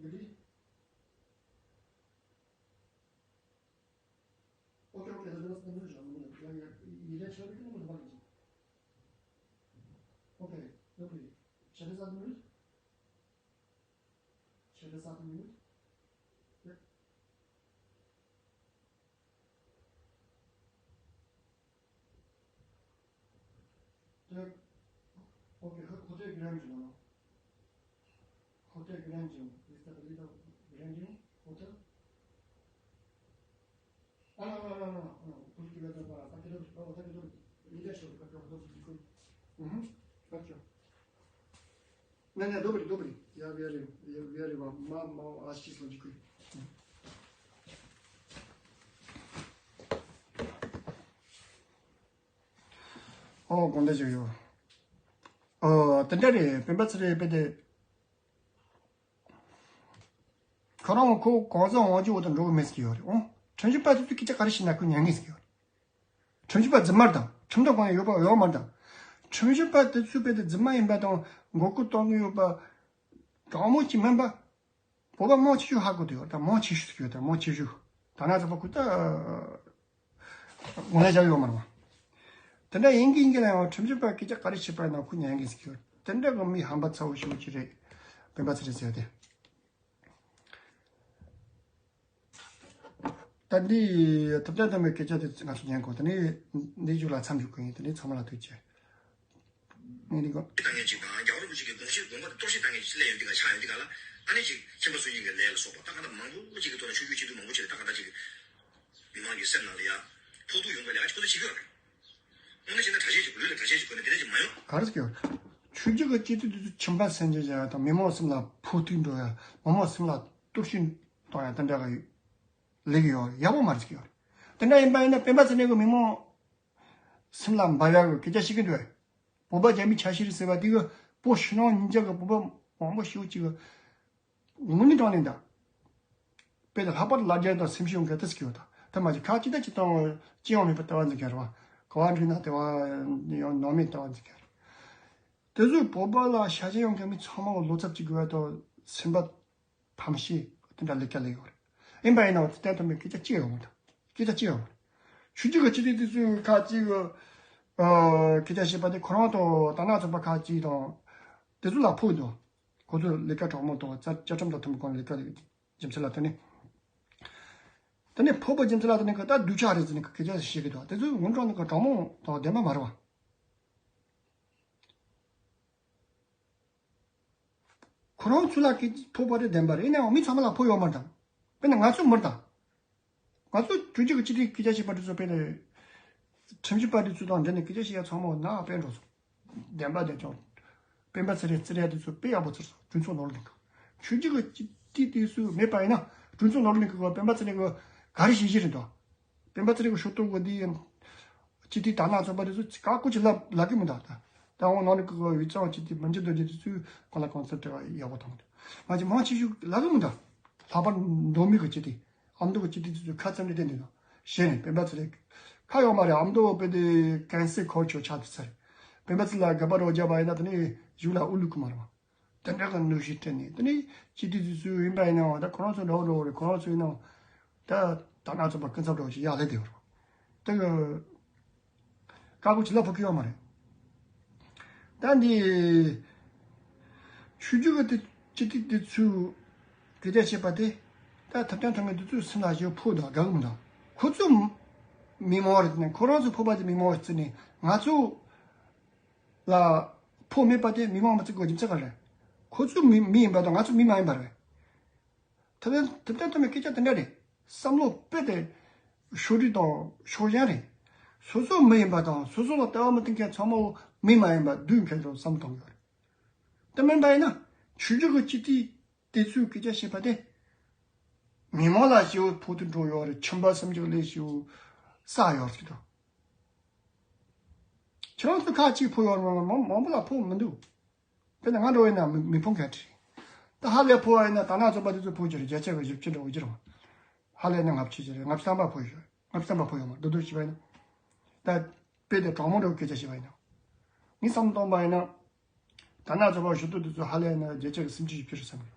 འདི་རེད། ཨོ་ཀེ། ཨོ་ཀེ། ད་འདི་ལ་སྟོན་དགོས་བྱུང་། ཡ་ཡ། ཡི་གེ་ཆེ་བའི་ཀུན་སློང་མ་ཡིན། ཨོ་ཀེ། ཡོད་པའི་ཆེ་རེ་ས་འདི་རེད། ཆེ་རེ་ས་འདི་རེད། ཡ། ཨོ་ཀེ། ཧོ་ཧོ་ཏེལ་གྷ་རན་ཇུ་ལ། ཧོ་ཏེལ་གྷ་རན་ཇུ། Is that a little Grandview Hotel? Ah, no, no, no, no, no. Put together, but I can't do it. Oh, I can't do it. You guys should, but don't, don't, don't. Mm-hmm. Gotcha. नहीं, नहीं, दो मिनट, दो मिनट। यार, यार, यार, यार, यार, माँ, माँ, आज की समझ कोई। ཨོ། དགོངས་དག་ཞུ་ཡོད། ཨོ། དེ་འདྲ་རེད། སྤེན་པ་ཚེ་རིང་དཔེ་དེ། ཁོ་རང་ཁོ་གང་ཟག་དབང་སྒྱུར་འོག་ཏུ་འགྲོ་གི་མེད་ཟེར་གྱི་ཡོད་རེད། ཨོ། ཁྲིམས་ཞིབ་པ་དེ་ཚོས་སྐད་ཆ་ག་རེ་བཤད་ན་ཁོས་ཉན་གི་ཟེར་གྱི་ཡོད་རེད། ཁྲིམས་ཞིབ་པ་རྫུན་མ་རེད་དང་། ཁྲིམས་ཐོག་གང་ཡང་ཡོད་པ་ཡོད་མ་རེད་དང་། ཁྲིམས་ཞིབ་པ་དེ་ཚོས་དཔེ་དེ་རྫུན་མ་ཡིན་པ་དང་མགོ་སྐོར་གཏོང་གི་ཡོད་པ། དྲང་མོ་ཅིག་མིན་པ། བོད་པ་མང་ཆེ་ཤོས་ཧ་གོ་དེ་ཡོད་ད། མང་ཆེ་ཤོས་ཟེར་གྱི་ཡོད་ད། མང་ཆེ་ཤོས། ད་ན་ཚ་པ་ཁུ་ད་ངོ་ལ་བཞག་ཡོད་མ་རེད་བ། དེ་འདྲ་ཡིན་གྱི་ཡིན་གྱི་ལ་ཡང་ཁྲིམས་ཞིབ་པ་སྐད་ཆ་ག་རེ་བཤད་པ་ཡིན་ན་ཁོ་ཉན་གི་ཟེར་གྱི་ཡོད། དེ་འདྲ་གི་མི་ཧམ་པ་ཚ་བོ་ཞེ་པོ་ཅིག་རེད། སྤེན་པ་ཚེ་རིང་ཟེར་དེ། ད་འདི་ཐུབ་བསྟན་ཐོགས་མེད་སྐད་ཆ་དེ་ང་ཚོ་ཉན་གོ། ད་ནི་འདི་མཇུག་ལ་མཚམས་འཇོག་གི་ཡིན། ད་ནི་ཚང་མ་ལ་ཐུགས་རྗེ་ཆེ། ངས་འདི་གོ། ལྟ་མཁན་ཅིག་དང་རྒྱལ་བ་རིན་པོ་ཆེ་གི་དགོངས་གཞི་དགོངས་པ་དེ་གཏོར་བཤིག་བཏང་མཁན་ཅིག་སླེབས་ཡོང་དུས་ག་ཆགས་ཡོང་དུས་ག་ལ། ཨ་ནི་ཅིག་ཁྱིམ་པ་སྲོལ་རྒྱུན་གྱི་ལས་ལ་སོགས་པ་ད་ག་ད་མང་པོ་ཅིག་གི་ཐོག་ནས་ཆོས་བརྒྱུད་སྤྱི་འཐུས་མང་པོ་ཅིག་ལ་ད་ག་ད་ཅིག་མི་མང་གི་སེམས་ནང་ལ་ཡ་ཕོག་ཐུག་ཡོང་པ་ལ་ཡ་ཅིག་ཁོ་ཚོ་བྱེད་ཀྱི་ཡོད་རེད། དངོས་གནས་བྱས་ན་གྲྭ་ཆས་ཅིག་ལུས་ལ་གྲྭ་ཆས་ཅིག་གོན་ནས་དེ་འདྲ་ཅིག་མ་ཡོང་། ག་རེ་ཟེར་གྱི་ཡོད། ཆོས་བརྒྱུད་ཀྱི་སྤྱི་འཐུས་དེ་ཚོ་ཁྱིམ་པ་སེམས་ཅན་བྱ་ཡ་དང་མི་མང་སེམས་ལ་ཕོག་ཐུག་འགྲོ་ཡ། མི་མང་སེམས་ལ་གཏོར་བཤིག་གཏོང་ཡ་དེ་འདྲ་ག་ཡོད། ལེགས་ཡོད། ཡག་པོ་མ་རེད་ཟེར་གྱི་ཡོད། དེ་འདྲ་ཡིན་པ་ཡིན་ན་སྤེན་པ་ཚེ་རིང་གིས་མི་མང་སེམས་ལ་འབབ་ཡག་གི་སྐད་ཆ་བཤད་ཀྱི་འདུག་བས། བོད་པ་རྒྱ་མིའི་ཆ་ཤས་རེད་ཟེར་བ་དེ་གིས་བོད་ཕྱི་ནང་གཉིས་ཆ་གི་བོད་པ་མང་པོ་ཞེ་པོ་ཅིག་གི་ངུ་ནི་དྲང་ནི་འདུག་དཔེ་དེ་ལྷག་པར་ལ་རྒྱ་དང་སེམས་ཤུགས་ཡོད་མཁན་དེ་ཟེར་གྱི་ཡོད་ད། དེ་མ་གཞི་ཁ་ཅིག་ད་ཅིག་དང་ཅི་ཡང་མེད་པའི་ལྟ་བ་འཛིན་མཁན་རེད་བ། ག་བ་འགྲིག་ན་དེ་བ་ཡང་ནང་མིའི་ལྟ་བ་འཛིན་མཁན་རེད། དེ་ཚོས་བོད་པ་ལ་ཤ་ཞེན་ཡོད་མཁན་མི་ཚང་མ་ལ་བློ་འཚབ་ཅིག་དགོས་པ་དང་སེམས་པ་ཐམས་ཅད་དེ་འདྲ་ལས་ཀ་ལས་ཡོད་རེད། ཡིན་པ་ཡིན་ན་བ་དེ་ལྟར་དུ་མི་སྐད་ཆ་ཅི་ཡང་མི་འདུག་སྐད་ཆ་ཅི་ཡང་མི་འདུག་ཆོས་བརྒྱུད་ཀྱི་སྤྱི་འཐུས་དེ་ཚོས་ཁ་ཅིག་གི་སྐད་ཆ་བཤད་པ་དེ་ཁོ་རང་དང་དར་ནག་ཚོགས་པ་ཁ་ཅིག་དང་དེ་ཚོ་ལ་ཕོག་འདུག་ཁོ་ཚོ་ལས་ཀ་དྲང་མོ་དང་བཅའ་བཅའ་ཁྲིམས་དང་མཐུན་པའི་སྒང་ལས་ཀ་ལས་རྒྱུ་མཚན་ལ་བརྟེན་ནས། དེ་ནས་ཕོག་པའི་རྒྱུ་མཚན་ལ་བརྟེན་ནས་ཁོ་ད་སྡུག་ཅག་རེད་ཟེར་ནས་སྐད་ཆ་བཤད་ཀྱི་འདུག་དེ་ཚོ་ངོ་དྲང་ནས་དྲང་མོ་དང་བདེན་པ་མ་རེད་བ། ཁོ་རང་ཚོ་ལ་སྐད་ཕོག་པ་དེ་བདེན་པ་རེད། ཡིན་ནའང་མི་ཚང་མ་ལ་ཕོག་ཡོད་མ་རེད་དམ། དཔེར་ན་ང་ཚོ་མི་རེད་དམ། ང་ཚོ་གྲོས་ཆོད་ཀྱི་སྤྱི་འཐུས་སྐད་ཆ་བཤད་པ་དེ་ཚོ་དཔེར་ན། ཁྲིམས་ཞིབ་པ་དེ་ཚོ་དང་འབྲེལ་ནས་སྐད་ཆ་བཤད་ཡ་ཚང་མ་ནག་དཔེ་འགྲོ་སོང་། བདེན་པ་དེ་ཀྱང་། སྤེན་པ་ཚེ་རིང་བཙིར་ཡ་དེ་ཚོ་དཔེ་ཡག་པོ་བཙིར་སོང་། གྲོས་ཚོགས་ནོར་ལུག་གི། ཆོས་བརྒྱུད་ཀྱི་སྤྱི་འཐུས་དེ་ཚོ་མེད་པ་ཡིན་ན་གྲོས་ཚོགས་ནོར་ལུག་གི་སྤེན་པ་ཚེ་རིང་གི་ག་རེ་བྱེད་ཀྱི་རེད་དོ། སྤེན་པ་ཚེ་རིང་གི་ཤོག་ཐོག་གི་འདི་ཡིན། སྤྱི་འཐུས་དར་ནག་ཚོགས་པ་དེ་ཚོ་ཀ་ཀོ་ཅིག་ལབ་ལབ་གི་མི་འདུག་ད་ད་འོང་ནང་ནས་ཀི་ཀོ་ཡུལ་ཚང་སྤྱི་འཐུས་མི་འཇིགས་རྡོ་རྗེ་དེ་ཚོས་གང་ལ་གང་འཚམ་འབྲེལ་བ་ཡག་པོ་བཏང་གི་འདུག་མ་གཞི་མང་ཆེ་ཤོས་ལབ་གི་མི་འདུག་ལྷག་པར་མདོ་སྨད་ཀྱི་སྤྱི་འཐུས་ཨ་མདོ་གི་སྤྱི་འཐུས་དེ་ཚོས་ཁ་ཙམ་རེ་བསྟན་འདུག་གཞི་ནས་སྤེན་པ་ཚེ་རིང་ཁ་ཡོད་མ་རེད། ཨ་མདོ་དཔེ་དེ་ཀན་སེ་ཁོར་ཆོ་ཆགས་དུས་ཚར། སྤེན་པ་ཚེ་རིང་ལ་དགག་པ་རོགས་རྒྱབ་པ་ཡིན་ན་དེ་ནས་གཞུག་ལ་ཨུ་ལུ་ཀུ་མ་རེད་བ། དེ་འདྲ་གི་གནོན་ཤུགས་སྤྲད་ནས་དེ་ནས་སྤྱི་འཐུས་དེ་ཚོས་ཡིན་པ་ཡིན་ནའང་ད་ཁོ་རང་ཚོ་འདྲ་བོ་འདྲ་བོ་རེད། ཁོ་རང་ཚོ་ཡིན་ནའང་ད་དར་ནག་ཚོགས་པ་སྐུ་ཚབ་འདྲ་བོ་ཞིག་ཡར་སླེབས་བསྡད་ཡོད་རེད། དེ་གི་བཀའ་བཀོད་ཅིག་ལབ་ཕོད་ཀྱི་ཡོད་མ་རེད། ད་འདི་ཆོས་བརྒྱུད་ཀྱི་དེ་སྤྱི་འཐུས་དེ་ཚོས་སྐད་ཆ་བཤད་པ་དེ་ད་ཐུབ་བསྟན་ཐོགས་མེད་དེ་ཚོའི་སེམས་ལ་ཞེ་པོ་ཕོག་འདུག་དགའ་གི་མི་འདུག་ཁོ་ཚོ་མི་མང་རེད་ནས་ཁོ་རང་ཚོ་ཕོག་པ་དེ་མི་མང་བརྩིས་ནས་ང་ཚོ་ལ་ཕོག་མེད་པ་དེ་མི་མང་མི་བརྩི་དགོས་རྒྱུ་མཚན་ག་རེ། ཁོ་ཚོ་མི་མི་ཡིན་པ་དང་ང་ཚོ་མི་མ་ཡིན་པ་རེད། ཐུབ་བསྟན་ཐུབ་བསྟན་ཐོགས་མེད་སྐད་ཆ་དེ་འདྲ་རེད། བསམ་བློ་དཔེ་དེ་ཕྱོགས་སྒྲིག་དང་ཕྱོགས་ཞེན་རེད། སོ་སོ་མི་ཡིན་པ་དང་སོ་སོ་ལ་ལྟ་བ་མི་མཐུན་མཁན་ཚང་མ་མི་མ་ཡིན་པ་བསྡུས་མཁན་ཚོ་བསམ་བློ་གཏོང་དགོས་རེད། དེ་མིན་པ་ཡིན་ན་ཆོས་བརྒྱུད་ཀྱི་སྤྱི་འཐུས་དེ་ཚོས་སྐད་ཆ་བཤད་པ་དེ་མི་མང་ལ་ཞེ་པོ་ཕོག་ཐུག་འགྲོ་ཡོད་རེད། ཁྱིམ་པ་སེམས་ཅན་ལ་ཞེ་པོ་ ས་ཡོད་ཟེར་གི་འདུག་ཁྱེད་རང་ཚོ་ཁ་གཅིག་ཕོ་ཡོད་རེད་མ་མང་མང་པོ་ལ་ཕོ་མི་འདུག་དེ་ནི་ང་འདྲ་བོ་ཡིན་ན་མི་མི་ཕོ་མཁན་ཅིག་ད་ཧ་ལས་ཕོ་བ་ཡིན་ན་ད་ན་ཚོ་པ་དེ་ཚོ་ཕོ་གྱི་རེད། བརྒྱ་ཆ་གི་བཞི་བཅུ་འདྲ་བོ་གྱི་རེད་བ། ཧ་ལས་ནི་ལྔ་བཅུ་གྱི་རེད། ལྔ་བཅུ་ཐམ་པ་ཕོ་ཡོད། ལྔ་བཅུ་ཐམ་པ་ཕོ་ཡོད་མ་རྡོ་རྡོ་བྱས་པ་ཡིན་ན། ད་དཔེ་དེ་གྲོགས་མོ་འདྲ་བོ་སྐད་ཆ་བཤད་པ་ཡིན་ན། ངས་བསམ་བློ་བཏང་པ་ཡིན་ན། ད་ན་ཚོ་པ་ཞུ་གཏུག་དེ་ཚོ་ཧ་ལས་ན་བརྒྱ་ཆ་གི་སུམ་ཅུ་བཞི་བཅུ་རེད་བསམ་གི།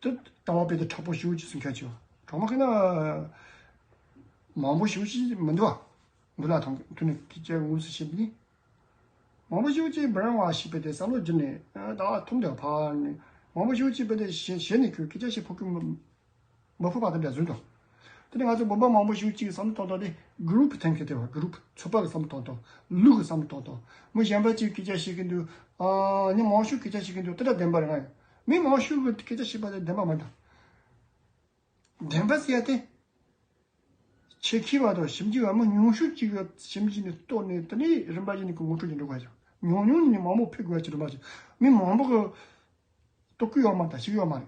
དེ་ལྟ་བ་དཔེ་དེ་དྲག་པོ་ཞེ་པོ་ཅིག་སེམས་ཁ་ཆེ་བ། གྲོགས་མོ་ཁེ་ན་མང་པོ་ཞེ་པོ་ཅིག་མི་འདུག་བ། འདི་ལ་ཐང་ཐུ་ནི་སྐད་ཆ་འུ་སུ་བཤད་ནི། མང་པོ་ཞེ་པོ་ཅིག་འབར་བ་ཞིག་དཔེ་དེ་བསམ་བློ་བསྒྱུར་ནས་ད་ཐུམ་དེ་ཕར་ནས་མང་པོ་ཞེ་པོ་ཅིག་དཔེ་དེ་ཞེ་ཞེ་ནས་ཁོས་སྐད་ཆ་ཞིག་ཕོག་གི་མི། མི་ཕོད་པ་དང་འདྲ་བཟོས་འདུག་དེ་ནས་ང་ཚོ་བོད་པ་མང་པོ་ཞིག་གཅིག་བསམ་བློ་གཏོང་སྟངས་དེ་གུ་རུབ་ཐེམ་ཁེ་དེ་བ་གུ་རུབ་ཚོགས་པ་གི་བསམ་བློ་གཏོང་སྟངས་ལུག་གི་བསམ་བློ་གཏོང་སྟངས་མི་གཞན་པ་གཅིག་སྐད་ཆ་བཤད་ཀྱི་འདུག་ཨ་ནི་མང་ཤོས་སྐད་ཆ་བཤད་ཀྱི་འདུག་དེ་འདྲ་བདེན་པ་རེད། ང་ཡང་མི་མང་ཤོས་ཀྱི་སྐད་ཆ་བཤད་པ་དེ་བདེན་པ་མ་འདུག་བདེན་པ་ཟེར་ཡ་དེ་ཆེད་མཁས་པ་དང་ཞིབ་འཇུག་པ་མི་ཉུང་ཤོས་གཅིག་གི་ཞིབ་འཇུག་ནས་རྟོགས་ནས་དེ་ནས་རིམ་པ་བཞིན་ནས་ཀྱི་ངོ་སྤྲོད་ཀྱི་འགྲོ་དགོས་ཀྱང་ཉུང་ཉུང་ནས་མང་པོ་ཕེབས་དགོས་ཀྱི་རིམ་པ་བཞིན་མི་མང་པོ་གི་རྟོགས་ཀྱི་ཡོད་མ་རེད། ཤེས་ཀྱི་ཡོད་མ་རེད།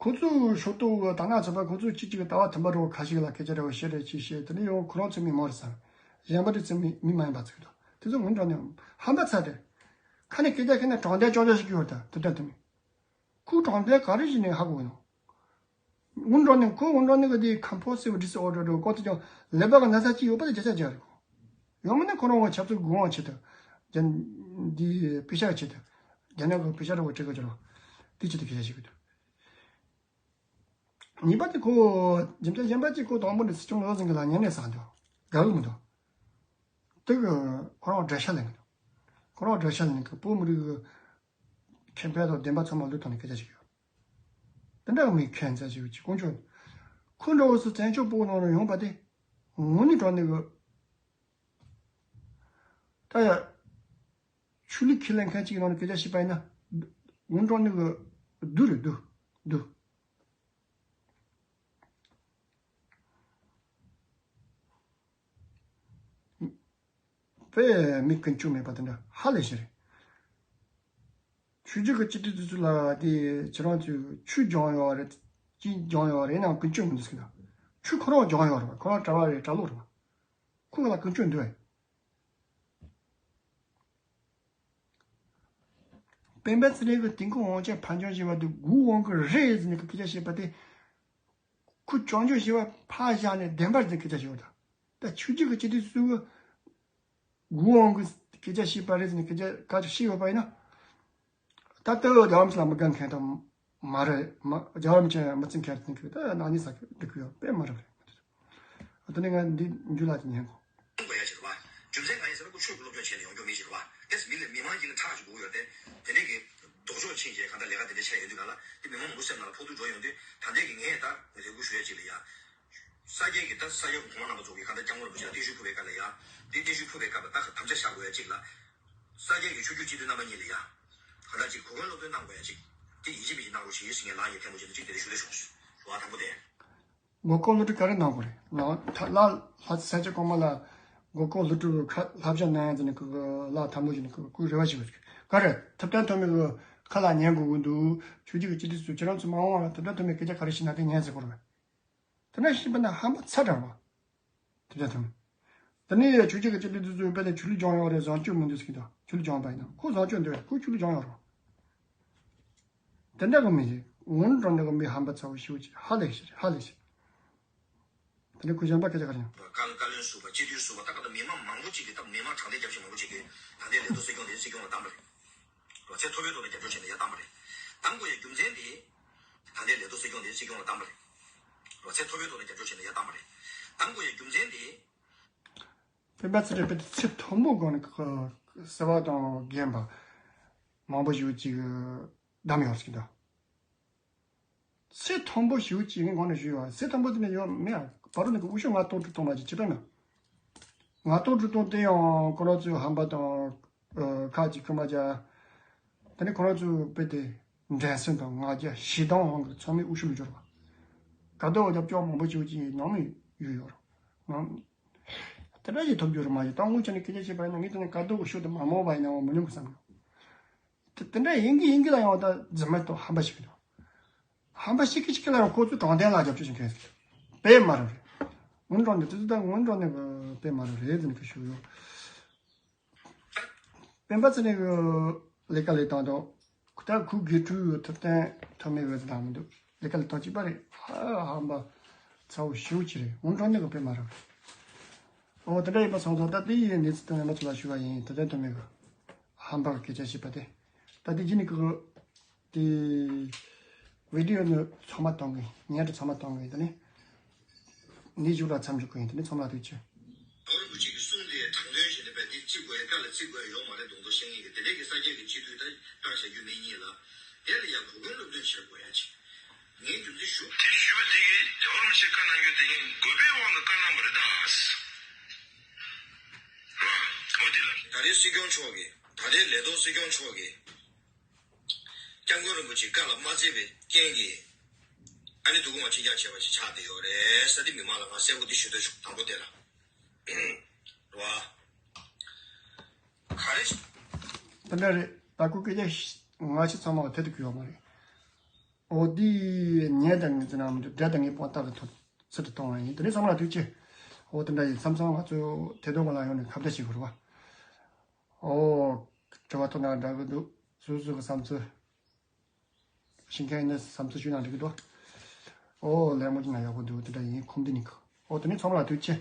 ཁོ་ཚོའི་ཕྱོགས་གཏོགས་ད་ན་ཚོད་པ་ཁོ་ཚོས་གཅིག་གཅིག་གི་ལྟ་བ་མཐུན་པ་འདྲ་བོ་ཁ་ཤས་ལ་སྐད་ཆ་འདྲ་བོ་བཤད་རེས་ཅིག་བཤད་དེ་ནས་ཡང་ཁོ་རང་ཚོའི་མི་མང་རེད་ཟེར། གཞན་པ་དེ་ཚོའི་མི་མི་མ་ཡིན་པ་ཚིག་དང་དེ་ཚོ་ངོ་འདྲ་ནས་ཧམ་པ་ཚ་དེ། ཁ་ནས་སྐད་ཆ་ཁ་ནས་དྲང་བདེན་ཅོག་ཅོག་ཞིག་ཡོད་ད་དེ་འདྲ་དེ་མི། ཁོ་དྲང་བདེན་ག་རེ་ཞིག་ནས་ཧ་གོ་ཡོང་། ངོ་འདྲ་ནས་ཁོ་ངོ་འདྲ་ནས་གི་དེ་ཀམ་པལ་སིབ་ཌི་སི་ཨོར་ཌར་འདྲ་བོ་ཀོ་ཚོ་ཀྱང་ཀླད་པ་གི་ན་ཚ་ཅིག་ཡོད་པ་དེ་བརྒྱ་ཆ་བརྒྱ་རེད་གོ། ཡང་མིན་ན་ཁོ་རང་གི་ཆབ་སྲིད་དགོས་དབང་ཆེད་དུ། རྒྱ་འདི་པེ་ཤ་ཆེད་དུ། རྒྱ་ནག་གི་པེ་ཤ་འདྲ་བོ་སྤྲད་གི་ཅི་རོ། དེ་ཆེད་དུ་སྐད་ཆ་བཤད་གི་འདུག་གཉིས་པ་དེ་ཁོ་རྒྱུ་མཚན་གཞན་པ་གཅིག་ཁོ་དང་པོ་ནས་སྲིད་སྐྱོང་བློ་བཟང་གི་ལ་ཉན་ནས་ཟ་འདུག་དགའ་གི་མི་འདུག་དེ་གི་ཁོ་རང་དགྲ་ཤ་ལེན་གི་འདུག་ཁོ་རང་དགྲ་ཤ་ལེན་གི་བོད་མི་རིགས་ཀྱི་ཁེ་ཕན་དང་བདེན་པ་ཚང་མ་བློས་བཏང་ནས་སྐད་ཆ་བཤད་གི་ཡོད། དེ་འདྲ་མི་ཁྱད་མཚར་ཞིག་ཅིག་དཀོན་མཆོག་ཁོ་འདྲ་བོ་སུ་བཙན་བྱོལ་བོད་ནང་ལ་ཡོང་པ་དེ་དངོས་གནས་དྲང་གནས་གི་ད་ཡ། ཆོས་ལུགས་ཁས་ལེན་མཁན་གཅིག་ནང་ནས་སྐད་ཆ་བཤད་པ་ཡིན་ན། ངོ་འདྲ་ནི་གི་བདུད་རེད་བདུད། བདུད། དཔེ་མི་ཀུན་སྤྱོད་མེད་པ་དེ་འདྲ་ཧ་ལས་ཤེས་རེད། ཆོས་བརྒྱུད་ཀྱི་སྤྱི་འཐུས་དེ་ཚོ་ལ་དེ་ཁྱེད་རང་ཚོས་ཆོས་སྦྱང་ཡོད་རེད། ཅི་སྦྱང་ཡོད་རེད་ནང་ཀུན་སྤྱོད་མི་འདུག་ཟེར་གི་ཆོས་ཁོ་རང་སྦྱང་ཡོད་རེད་པ། ཁོ་རང་གྲྭ་པ་རེད། གྲྭ་ལོག་རེད་པ། ཁོ་ལ་ཀུན་སྤྱོད་འདུག་ཨེ། སྤེན་པ་ཚེ་རིང་གི་དེང་གི་དབང་ཆ་ཕར་འཇོག་བྱས་པ་དེ་དགུའི་དབང་གིས་རེད་ཟེར་ནས་སྐད་ཆ་བཤད་པ་དེ། ཁོ་བྱང་ཆུབ་ཞི་བ་ཕར་བཞག་ནས་བདེན་པར་ཟེར་སྐད་ཆ་བཤད་པ་དང་། ད་ཆོས་བརྒྱུད་ཀྱི་སྤྱི་འཐུས་སུ་དགུའི་དབང་གིས་སྐད་ཆ་བཤད་པ་རེད་ཟེར་ནས་སྐད་ཆ་ག་ཚོད་བཤད་ཡོད་པ་ཡིན་ན། ད་ལྟ་རྒྱལ་བ་རིན་པོ་ཆེ་ལ་མི་དགའ་མཁན་དང་མ་རེད། མ་རྒྱལ་བ་རིན་པོ་ཆེ་མི་བརྩི་མཁན་དེ་ཚོ་ད་ནག་ཉེས་ཟ་གི་འགྲོ་གི་ཡོད་པས་མ་རེད། དེ་ནས་ང་འདི་འཇུ་ལག་ཅིག་ཉན་གོ། དགོས་ཡ་ཞིག་རེད་བ། རྒྱུ་མཚན་གང་ཡིན་ཟེར་ན་ཁོ་ཆོས་ཀྱི་སློབ་སྦྱོང་བྱས་ནས་ཡོང་རྒྱུ་མི་ཞིག་རེད་བ། དེས་མི་ལ་མི་མང་གཅིག་ལ་ཁྲག་ཅིག་དགོས་ཡོད་དེ། དེ་འདྲས་ཀྱི་ལྡོག་ཕྱོགས་ཕྱིན་བྱས་གང་ལྟར་ལས་ཀ་དེ་འདྲ་བྱས་ཡོང་དུས་གང་ལ་དེ་མི་མང་མང་པོ་སེམས་ནང་ལ་ཕོག་ཐུག་འགྲོ་ཡོང་དུས་ད་ལྟའི་གི་ངས་ད་རེ་སྐུལ་ཞུ་ཡ་ཅིག་ལ་ཡ། ས་སྐྱའི་གི་ད་ས་སྐྱ་གོང་མ་རྣམ་པ་ཚོ་གི་གང་ལྟར་སྐྱབས་མགོན་རིན་པོ་ཆེ་ལ་བརྟན་བཞུགས་ཕུལ་བའི་སྐབས་ལ་ཡ། དེ་བརྟན་བཞུགས་ཕུལ་བའི་སྐབས་ལ་ད་ག་དམ་བཅའ་བཞག་དགོས་ཡ་ཅིག་ལ། ས་སྐྱའི་གི་ཆོས་བརྒྱུད་སྤྱི་འཐུས་རྣམ་པ་གཉིས་ལ་ཡ། གང་ལྟར་ཅིག་གོ་སྐོན་སློབ་སྟོན་གནང་དགོས་ཡ་ཅིག་དེ་ཡིན་གཅིག་མིན་གཅིག་གནང་རོགས་ཞེས་ཞུ་ངེས་ལགས་ཡིན་ཐལ་མོ་བྱས་ནས་ཅིག་དེ་རེ་ཞུ་ལས་བྱུང་ཞུ་བ་དང་པོ་དེ། མགོ་སྐོར་སློབ་ཕྲུག་ག་རེ་གནང་དགོས་རེད། ལགས་ལྷ་ས་སྐྱ་གོང་མ་ལ་མགོ་སྐོར་སློབ་ཕྲུག་ཁ་བསླབ་བྱ་གནང་ཡ་ཟེར་ནས་ཁོ་ལ་དམ་བློ་ཞུ་ནས་ཁོ་ཁོའི་རེ་བ་ཞུ་བ་ཟིག་ག་རེ་ཐུབ་བསྟན་ཐོན་མི་གི་ཁ་ལ་ཉན་དགོས་ཀྱི་འདུག་ཆོས་བརྒྱུད་ཀྱི་སྤྱི་འཐུས་ཚོས་ཁྱེད་རང་ཚོ་མ་འོངས་བ་ལ་ཐུབ་བསྟན་ཐོན་མི་སྐད་ཆ་ག་རེ་བཤད་ན་དེ་ཉན་ཟེར་དགོས་རེད། དེ་འདྲ་ཞིག་བྱས་པ་ན་ཧམ་པ་ཚ་དྲགས་པ། དེ་འདྲ་དང་། དེ་ནས་ཆོས་བརྒྱུད་ཀྱི་སྤྱི་འཐུས་དེ་ཚོས་དཔེ་དེ་ཆོས་ལུགས་སྦྱང་ཡོད་རེད། བཟང་སྤྱོད་མི་འདུག་ཟེར་གྱི་འདུག་ཆོས་ལུགས་སྦྱང་པ་ཡིན་ན་ཁོ་བཟང་སྤྱོད་འདུག་ཁོ་ཆོས་ལུགས་སྦྱང་ཡོད་རེད། དེ་འདྲ་གི་མི་ཞིག་ངོ་འདྲ་འདྲ་གི་མི་ཧམ་པ་ཚ་བོ་ཞིག་ཧ་ལས་ཤིག་ཧ་ལས་ཤིག་དེ་འདྲ་ཁོས་གཞན་པ་སྐད་ཆ་ག་རེ་ཡང་། བཀའ་བཀའ་བློན་ཟུར་པ་སྤྱི་འཐུས་ཟུར་པ་ད་ག་ད་མི་མང་མང་པོ་ཅིག་གིས་ད་མི་མང་དྲང་བདེན་རྒྱབ་ཤིག་མང་པོ་ཅིག་གིས་ད་ལྟའི་ལས་ཐོག་སྲིད་སྐྱོང་དེ་སྲིད་སྐྱོང་ལ་བཏང་པ་རེད། ཚད་མཐོ་པོའི་ཐོག་ནས་རྒྱབ་སྐྱོར་བྱས་ནས་ཡར་བཏང་པ་རེད། བཏང་དགོས་ཡ་རྒྱུ་མཚན་དེ། ད་ལྟའི་ལས་ཐོག་སྲིད་སྐྱོང་དེ་སྲིད་སྐྱོང་ལ་བཏང་པ་རེད། ཚད་མཐོ་པོའི་ཐོག་ནས་རྒྱབ་སྐྱོར་བྱས་ནས་ཡར་བཏང་པ་རེད། བཏང་དགོས་ཡ་རྒྱུ་མཚན་དེ། སྤེན་པ་ཚེ་རིང་དཔེ་དེ་ཚད་མཐོན་པོ་སྒང་ནས་ཁོ་བརྩེ་བ་དང་རྒན་པ་མང་པོ་ཞིག་ཅིག་བདམས་ཡོད་ཟེར་གྱི་འདུག་ཚད་མཐོན་པོ་ཞིག་ཅིག་ངས་གོང་ནས་ཞུས་ཡོད། ཚད་མཐོན་པོ་དེ་ནས་ཡོད་མེད་ཡ་བར་དུ་ནས་ཀྱི་འུ་ཤོད་ང་ལྟོ་གྲུ་གཏོང་བ་ཅིག་ཅི་ལྟར་ན། ང་ལྟོ་གྲུ་གཏོང་དེ་ཡང་ཁོ་རང་ཚོའི་ཧམ་པ་དང་། ཁ་ཅིག་ཁུ་མ་ཅག་དེ་ནས་ཁོ་རང་ཚོའི་དཔེ་དེ་འགྲན་སེམས་དང་ང་རྒྱལ་ཞེ་སྡང་དབང་གིས་ཚང་མས་འུ་ཤོད་ལ་འབྱོར་བ། ག་དོ་རྒྱབ་སྐྱོར་མང་པོ་བྱེད་ཀྱི་ནང་མི་ཡོད་ཡོད་རེད། ནང་དེ་འདྲ་ཞིག་ཐོབ་རྒྱུ་རེད་མ་གཞི་ད་དངུལ་ཆ་ནས་སྐད་ཆ་བཤད་པ་ཡིན་ན་ངས་དེ་ནས་ག་དོ་གི་ཤོད་དེ་མ་མོ་བ་ཡིན་ནའང་མི་ཉུང་གི་བསམ་ཡོད། དེ་དེ་འདྲ་ཡིན་གི་ཡིན་གི་ལ་ཡང་ད་རྫུན་མ་དང་ཧམ་པ་ཞིག་གི་འདུག་ཧམ་པ་ཞིག་གི་ཞིག་གི་ལ་ཡང་ཁོ་ཚོས་དྲང་བདེན་ལ་རྒྱབ་སྐྱོར་བྱེད་མཁན་ཟེར། དཔེ་མ་རེད། སྔོན་འགྲོ་ནས་དེ་ཚོ་ད་སྔོན་འགྲོ་ནས་དཔེ་མ་རེད་རེད་ཟེར་ནས་ཞུ་ཡོད། སྤེན་པ་ཚེ་རིང་གི་ལས་ཀ་ལས་སྟངས་དང་། ད་ཁུ་དགེ་ཕྲུག་ཐུབ་བསྟན་ཐོགས་མེད་འོས་ཙམ་མི་འདུག་ལས་ཀ་ལས་སྟངས་གཅིག་པ་རེད། ཧ་ཧམ་པ་ཚ་བོ་ཞེ་པོ་ཅིག་རེད། སྔོན་འགྲོ་ནས་དཔེ་མ་རེད། ཨོ་དེ་འདྲ་ཡིན་པ་སོང་ཙང་ད་དེ་ཡི་གནས་ཚུལ་དང་རྣམ་པ་ཚོ་ལ་ཞུ་བ་ཡིན། ཐུབ་བསྟན་ཐོགས་མེད་གི་ཧམ་པ་གི་སྐད་ཆ་བཤད་པ་དེ། ད་དེ་རྗེས་ནས་ཁོ་དེ་བི་ཌི་ཡོ་ནི་ཚང་མ་གཏོང་གི་ཡིན། ཉན་དུ་ཚང་མ་གཏོང་གི་ཡིན། དེ་ནས་ནི་མཇུག་ལ་མཚམས་འཇོག་གི་ཡིན། དེ་ནས་ཚང་མ་ལ་ཐུགས་རྗེ་ཆེ། ཨོ་རིན་པོ་ཆེ་གི་གསུང་དེ་དྲང་དོན་བྱས་ནས་བས་འདི་བརྩི་དགོས་ཡ་ལ་བརྩི་དགོས་ཡ་ཡོད་མ་རེད། དུང་དུ་བཤད་ངེས་ཀྱི་དེ་འདྲས་ཀྱི་ས་སྐྱ་གི་སྤྱི་འཐུས་ད་བཏང་བྱ་རྒྱུ་མེད་གཉིས་ལ། དེ་ལ་ཡང་གོ་སྐོན་སློབ་སྟོན་བྱེད་དགོས་ཡ་ཅིག་ངས་རྒྱུ་མཚན་ཞུ། དེ་ཞུས་པ་དེ་གིས་རྒྱལ་བ་རིན་པོ་ཆེ་བཀའ་གནང་རྒྱུ་དེ་ངས་དགོས་པའི་དབང་དུ་བཀའ་གནང་བ་རེད་ད། ཨོ་དེ་ལ། ད་རེས་སྲིད་སྐྱོང་མཆོག་གིས་ད་རེས་ལས་ཐོག་སྲིད་སྐྱོང་མཆོག་གིས་སྐྱབས་མགོན་རིན་པོ་ཆེ་བཀའ་ལ་མ་བརྩིས་པའི་རྐྱེན་གྱིས་ཨ་ནི་དུ་གུང་བ་ཕྱི་རྒྱག་བྱས་པ་ཞིག་ཆགས་བསྡད་ཡོད་རེད་ཟེར་ཏེ་མི་མང་ལ་ང་གསལ་པོ་དེ་ཞུ་འདོད་བྱུང་། དང་པོ་དེ་ལ་རེད་བ། ག་རེ་ཞིག་དེ་འདྲ་རེད། ད་ཁོ་སྐད་ཆ་ང་ཆ་ཚང་མ་ལ་དེ་དུ་གི་ཡོད་མ་རེད། ཨོ་དེ་ཉན་དང་ངེས་ཚེ་ནང་མི་འདུག་དགྲ་དང་ངེས་དཔང་རྟགས་ཀྱི་ཐོག་ཚུལ་དུ་གཏོང་བ་ཡིན། དེ་ནས་ཚང་མ་ལ་ཐུགས་རྗེ་ཆེ། ཨོ་དེ་འདྲ་ཡིན། མཚམས་མཚམས་ང་ཚོ་དེ་དོན་ག་ལ་ཡོང་ནས་ཁ་བརྡ་བྱེད་དགོས་རེད་བ། ཨོ་དྲི་བ་ཐོག་ནས་འདྲ་གི་འདུག་སོ་སོ་གི་བསམ་ཚུལ། ཤིང་ཁན་ནས་བསམ་ཚུལ་ཞུས་ན་འགྲིག་གི་འདུག་ཨོ་ལས་མོ་ཅི་ན་ཡག་པོ་འདུག་དེ་འདྲ་ཡིན། ཁོམ་དེ་ནི་ཁ། ཨོ་དེ་ནས་ཚང་མ་ལ་ཐུགས་རྗེ་ཆེ།